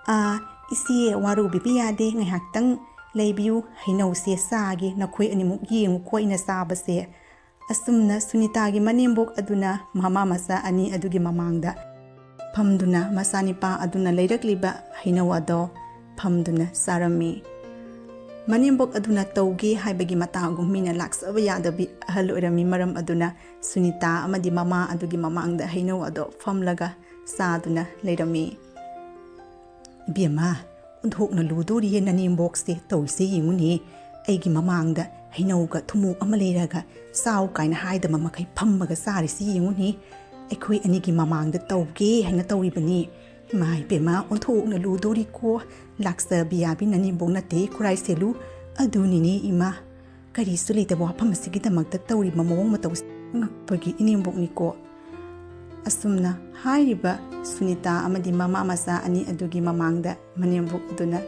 ꯑꯥ, ꯏꯆꯦ, ꯋꯥꯔꯧꯕꯤꯕ ꯌꯥꯗꯦ꯫ ꯉꯥꯏꯍꯥꯛꯇꯪ ꯂꯩꯕꯤꯌꯨ꯫ ꯍꯩꯅꯧꯁꯦ ꯆꯥꯒꯦ꯫ ꯅꯈꯣꯏ ꯑꯅꯤꯃꯨꯛ ꯌꯦꯡꯉꯨꯀꯣ ꯑꯩꯅ ꯆꯥꯕꯁꯦ꯫ ꯑꯁꯨꯝꯅ ꯁꯨꯅꯤꯇꯥꯒꯤ ꯃꯅꯦꯝꯕꯣꯛ ꯑꯗꯨꯅ ꯃꯃꯥ ꯃꯆꯥ ꯑꯅꯤ ꯑꯗꯨꯒꯤ ꯃꯃꯥꯡꯗ ꯐꯝꯗꯨꯅ ꯃꯆꯥꯅꯤꯄꯥ ꯑꯗꯨꯅ ꯂꯩꯔꯛꯂꯤꯕ ꯍꯩꯅꯧ ꯑꯗꯣ ꯐꯝꯗꯨꯅ ꯆꯥꯔꯝꯃꯤ꯫ ꯃꯅꯦꯝꯕꯣꯛ ꯑꯗꯨꯅ ꯇꯧꯒꯦ ꯍꯥꯏꯕꯒꯤ ꯃꯇꯥꯒꯨꯝ ꯃꯤꯅ ꯂꯥꯛꯆꯕ ꯌꯥꯗꯕꯤ ꯑꯍꯜ ꯑꯣꯏꯔꯝꯃꯤ꯫ ꯃꯔꯝ ꯑꯗꯨꯅ ꯁꯨꯅꯤꯇꯥ ꯑꯃꯗꯤ ꯃꯃꯥ ꯑꯗꯨꯒꯤ ꯃꯃꯥꯡꯗ ꯍꯩꯅꯧ ꯑꯗꯣ ꯐꯝꯂꯒ ꯆꯥꯗꯨꯅ ꯂꯩꯔꯝꯃꯤ꯫ "ꯏꯕꯦꯝꯃ, ꯑꯣꯟꯊꯣꯛꯅ ꯂꯨꯗꯣꯔꯤꯌꯦ ꯅꯅꯦꯝꯕꯣꯛꯁꯦ ꯇꯧꯔꯤꯁꯦ ꯌꯦꯡꯉꯨꯅꯦ꯫ ꯑꯩꯒꯤ ꯃꯃꯥꯡꯗ ꯍꯩꯅꯧꯒ ꯊꯨꯝꯃꯣꯛ ꯑꯃ ꯂꯩꯔꯒ ꯆꯥꯎ ꯀꯥꯏꯅ ꯍꯥꯏꯗꯕ ꯃꯈꯩ ꯐꯝꯃꯒ ꯆꯥꯔꯤꯁꯤ ꯌꯦꯡꯉꯨꯅꯦ꯫ ꯑꯩꯈꯣꯏ ꯑꯅꯤꯒꯤ ꯃꯃꯥꯡꯗ ꯇꯧꯒꯦ ꯍꯥꯏꯅ ꯇꯧꯔꯤꯕꯅꯤ꯫ ꯏꯃꯥ ꯏꯕꯦꯝꯃ, ꯑꯣꯟꯊꯣꯛꯅ ꯂꯨꯗꯣꯔꯤꯀꯣ꯫ ꯂꯥꯛꯆꯕꯤ ꯌꯥꯕꯤ ꯅꯅꯦꯝꯕꯣꯛ ꯅꯠꯇꯦ, ꯈꯨꯔꯥꯏ ꯁꯦꯂꯨ ꯑꯗꯨꯅꯤꯅꯦ ꯏꯃꯥ"꯫ ꯀꯔꯤꯁꯨ ꯂꯩꯇꯕ ꯋꯥꯐꯝ ꯑꯁꯤꯒꯤꯗꯃꯛꯇ ꯇꯧꯔꯤꯕ ꯃꯑꯣꯡ ꯃꯇꯧꯁꯤ ꯉꯛꯄꯒꯤ ꯏꯅꯦꯝꯕꯣꯛꯅꯤꯀꯣ꯫ ꯑꯁꯨꯝꯅ ꯍꯥꯏꯔꯤꯕ ꯁꯨꯅꯤꯇꯥ ꯑꯃꯗꯤ ꯃꯃꯥ ꯃꯆꯥ ꯑꯅꯤ ꯑꯗꯨꯒꯤ ꯃꯃꯥꯡꯗ ꯃꯅꯦꯝꯕꯣꯛ ꯑꯗꯨꯅ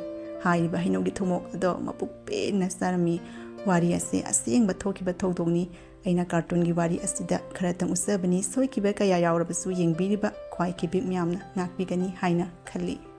ꯍꯥꯏꯔꯤꯕ ꯍꯩꯅꯧꯒꯤ ꯊꯨꯝꯃꯣꯛ ꯑꯗꯣ ꯃꯄꯨꯛ ꯄꯦꯟꯅ ꯆꯥꯔꯝꯃꯤ꯫ ꯋꯥꯔꯤ ꯑꯁꯦ ꯑꯁꯦꯡꯕ ꯊꯣꯛꯈꯤꯕ ꯊꯧꯗꯣꯛꯅꯤ꯫ ꯑꯩꯅ ꯀꯥꯔꯇꯨꯟꯒꯤ ꯋꯥꯔꯤ ꯑꯁꯤꯗ ꯈꯔꯇꯪ ꯎꯠꯆꯕꯅꯤ꯫ ꯁꯣꯏꯈꯤꯕ ꯀꯌꯥ ꯌꯥꯎꯔꯕꯁꯨ ꯌꯦꯡꯕꯤꯔꯤꯕ ꯈ꯭ꯋꯥꯏ ꯈꯤꯕꯤꯛ ꯃꯌꯥꯝꯅ ꯉꯥꯛꯄꯤꯒꯅꯤ ꯍꯥꯏꯅ ꯈꯜꯂꯤ꯫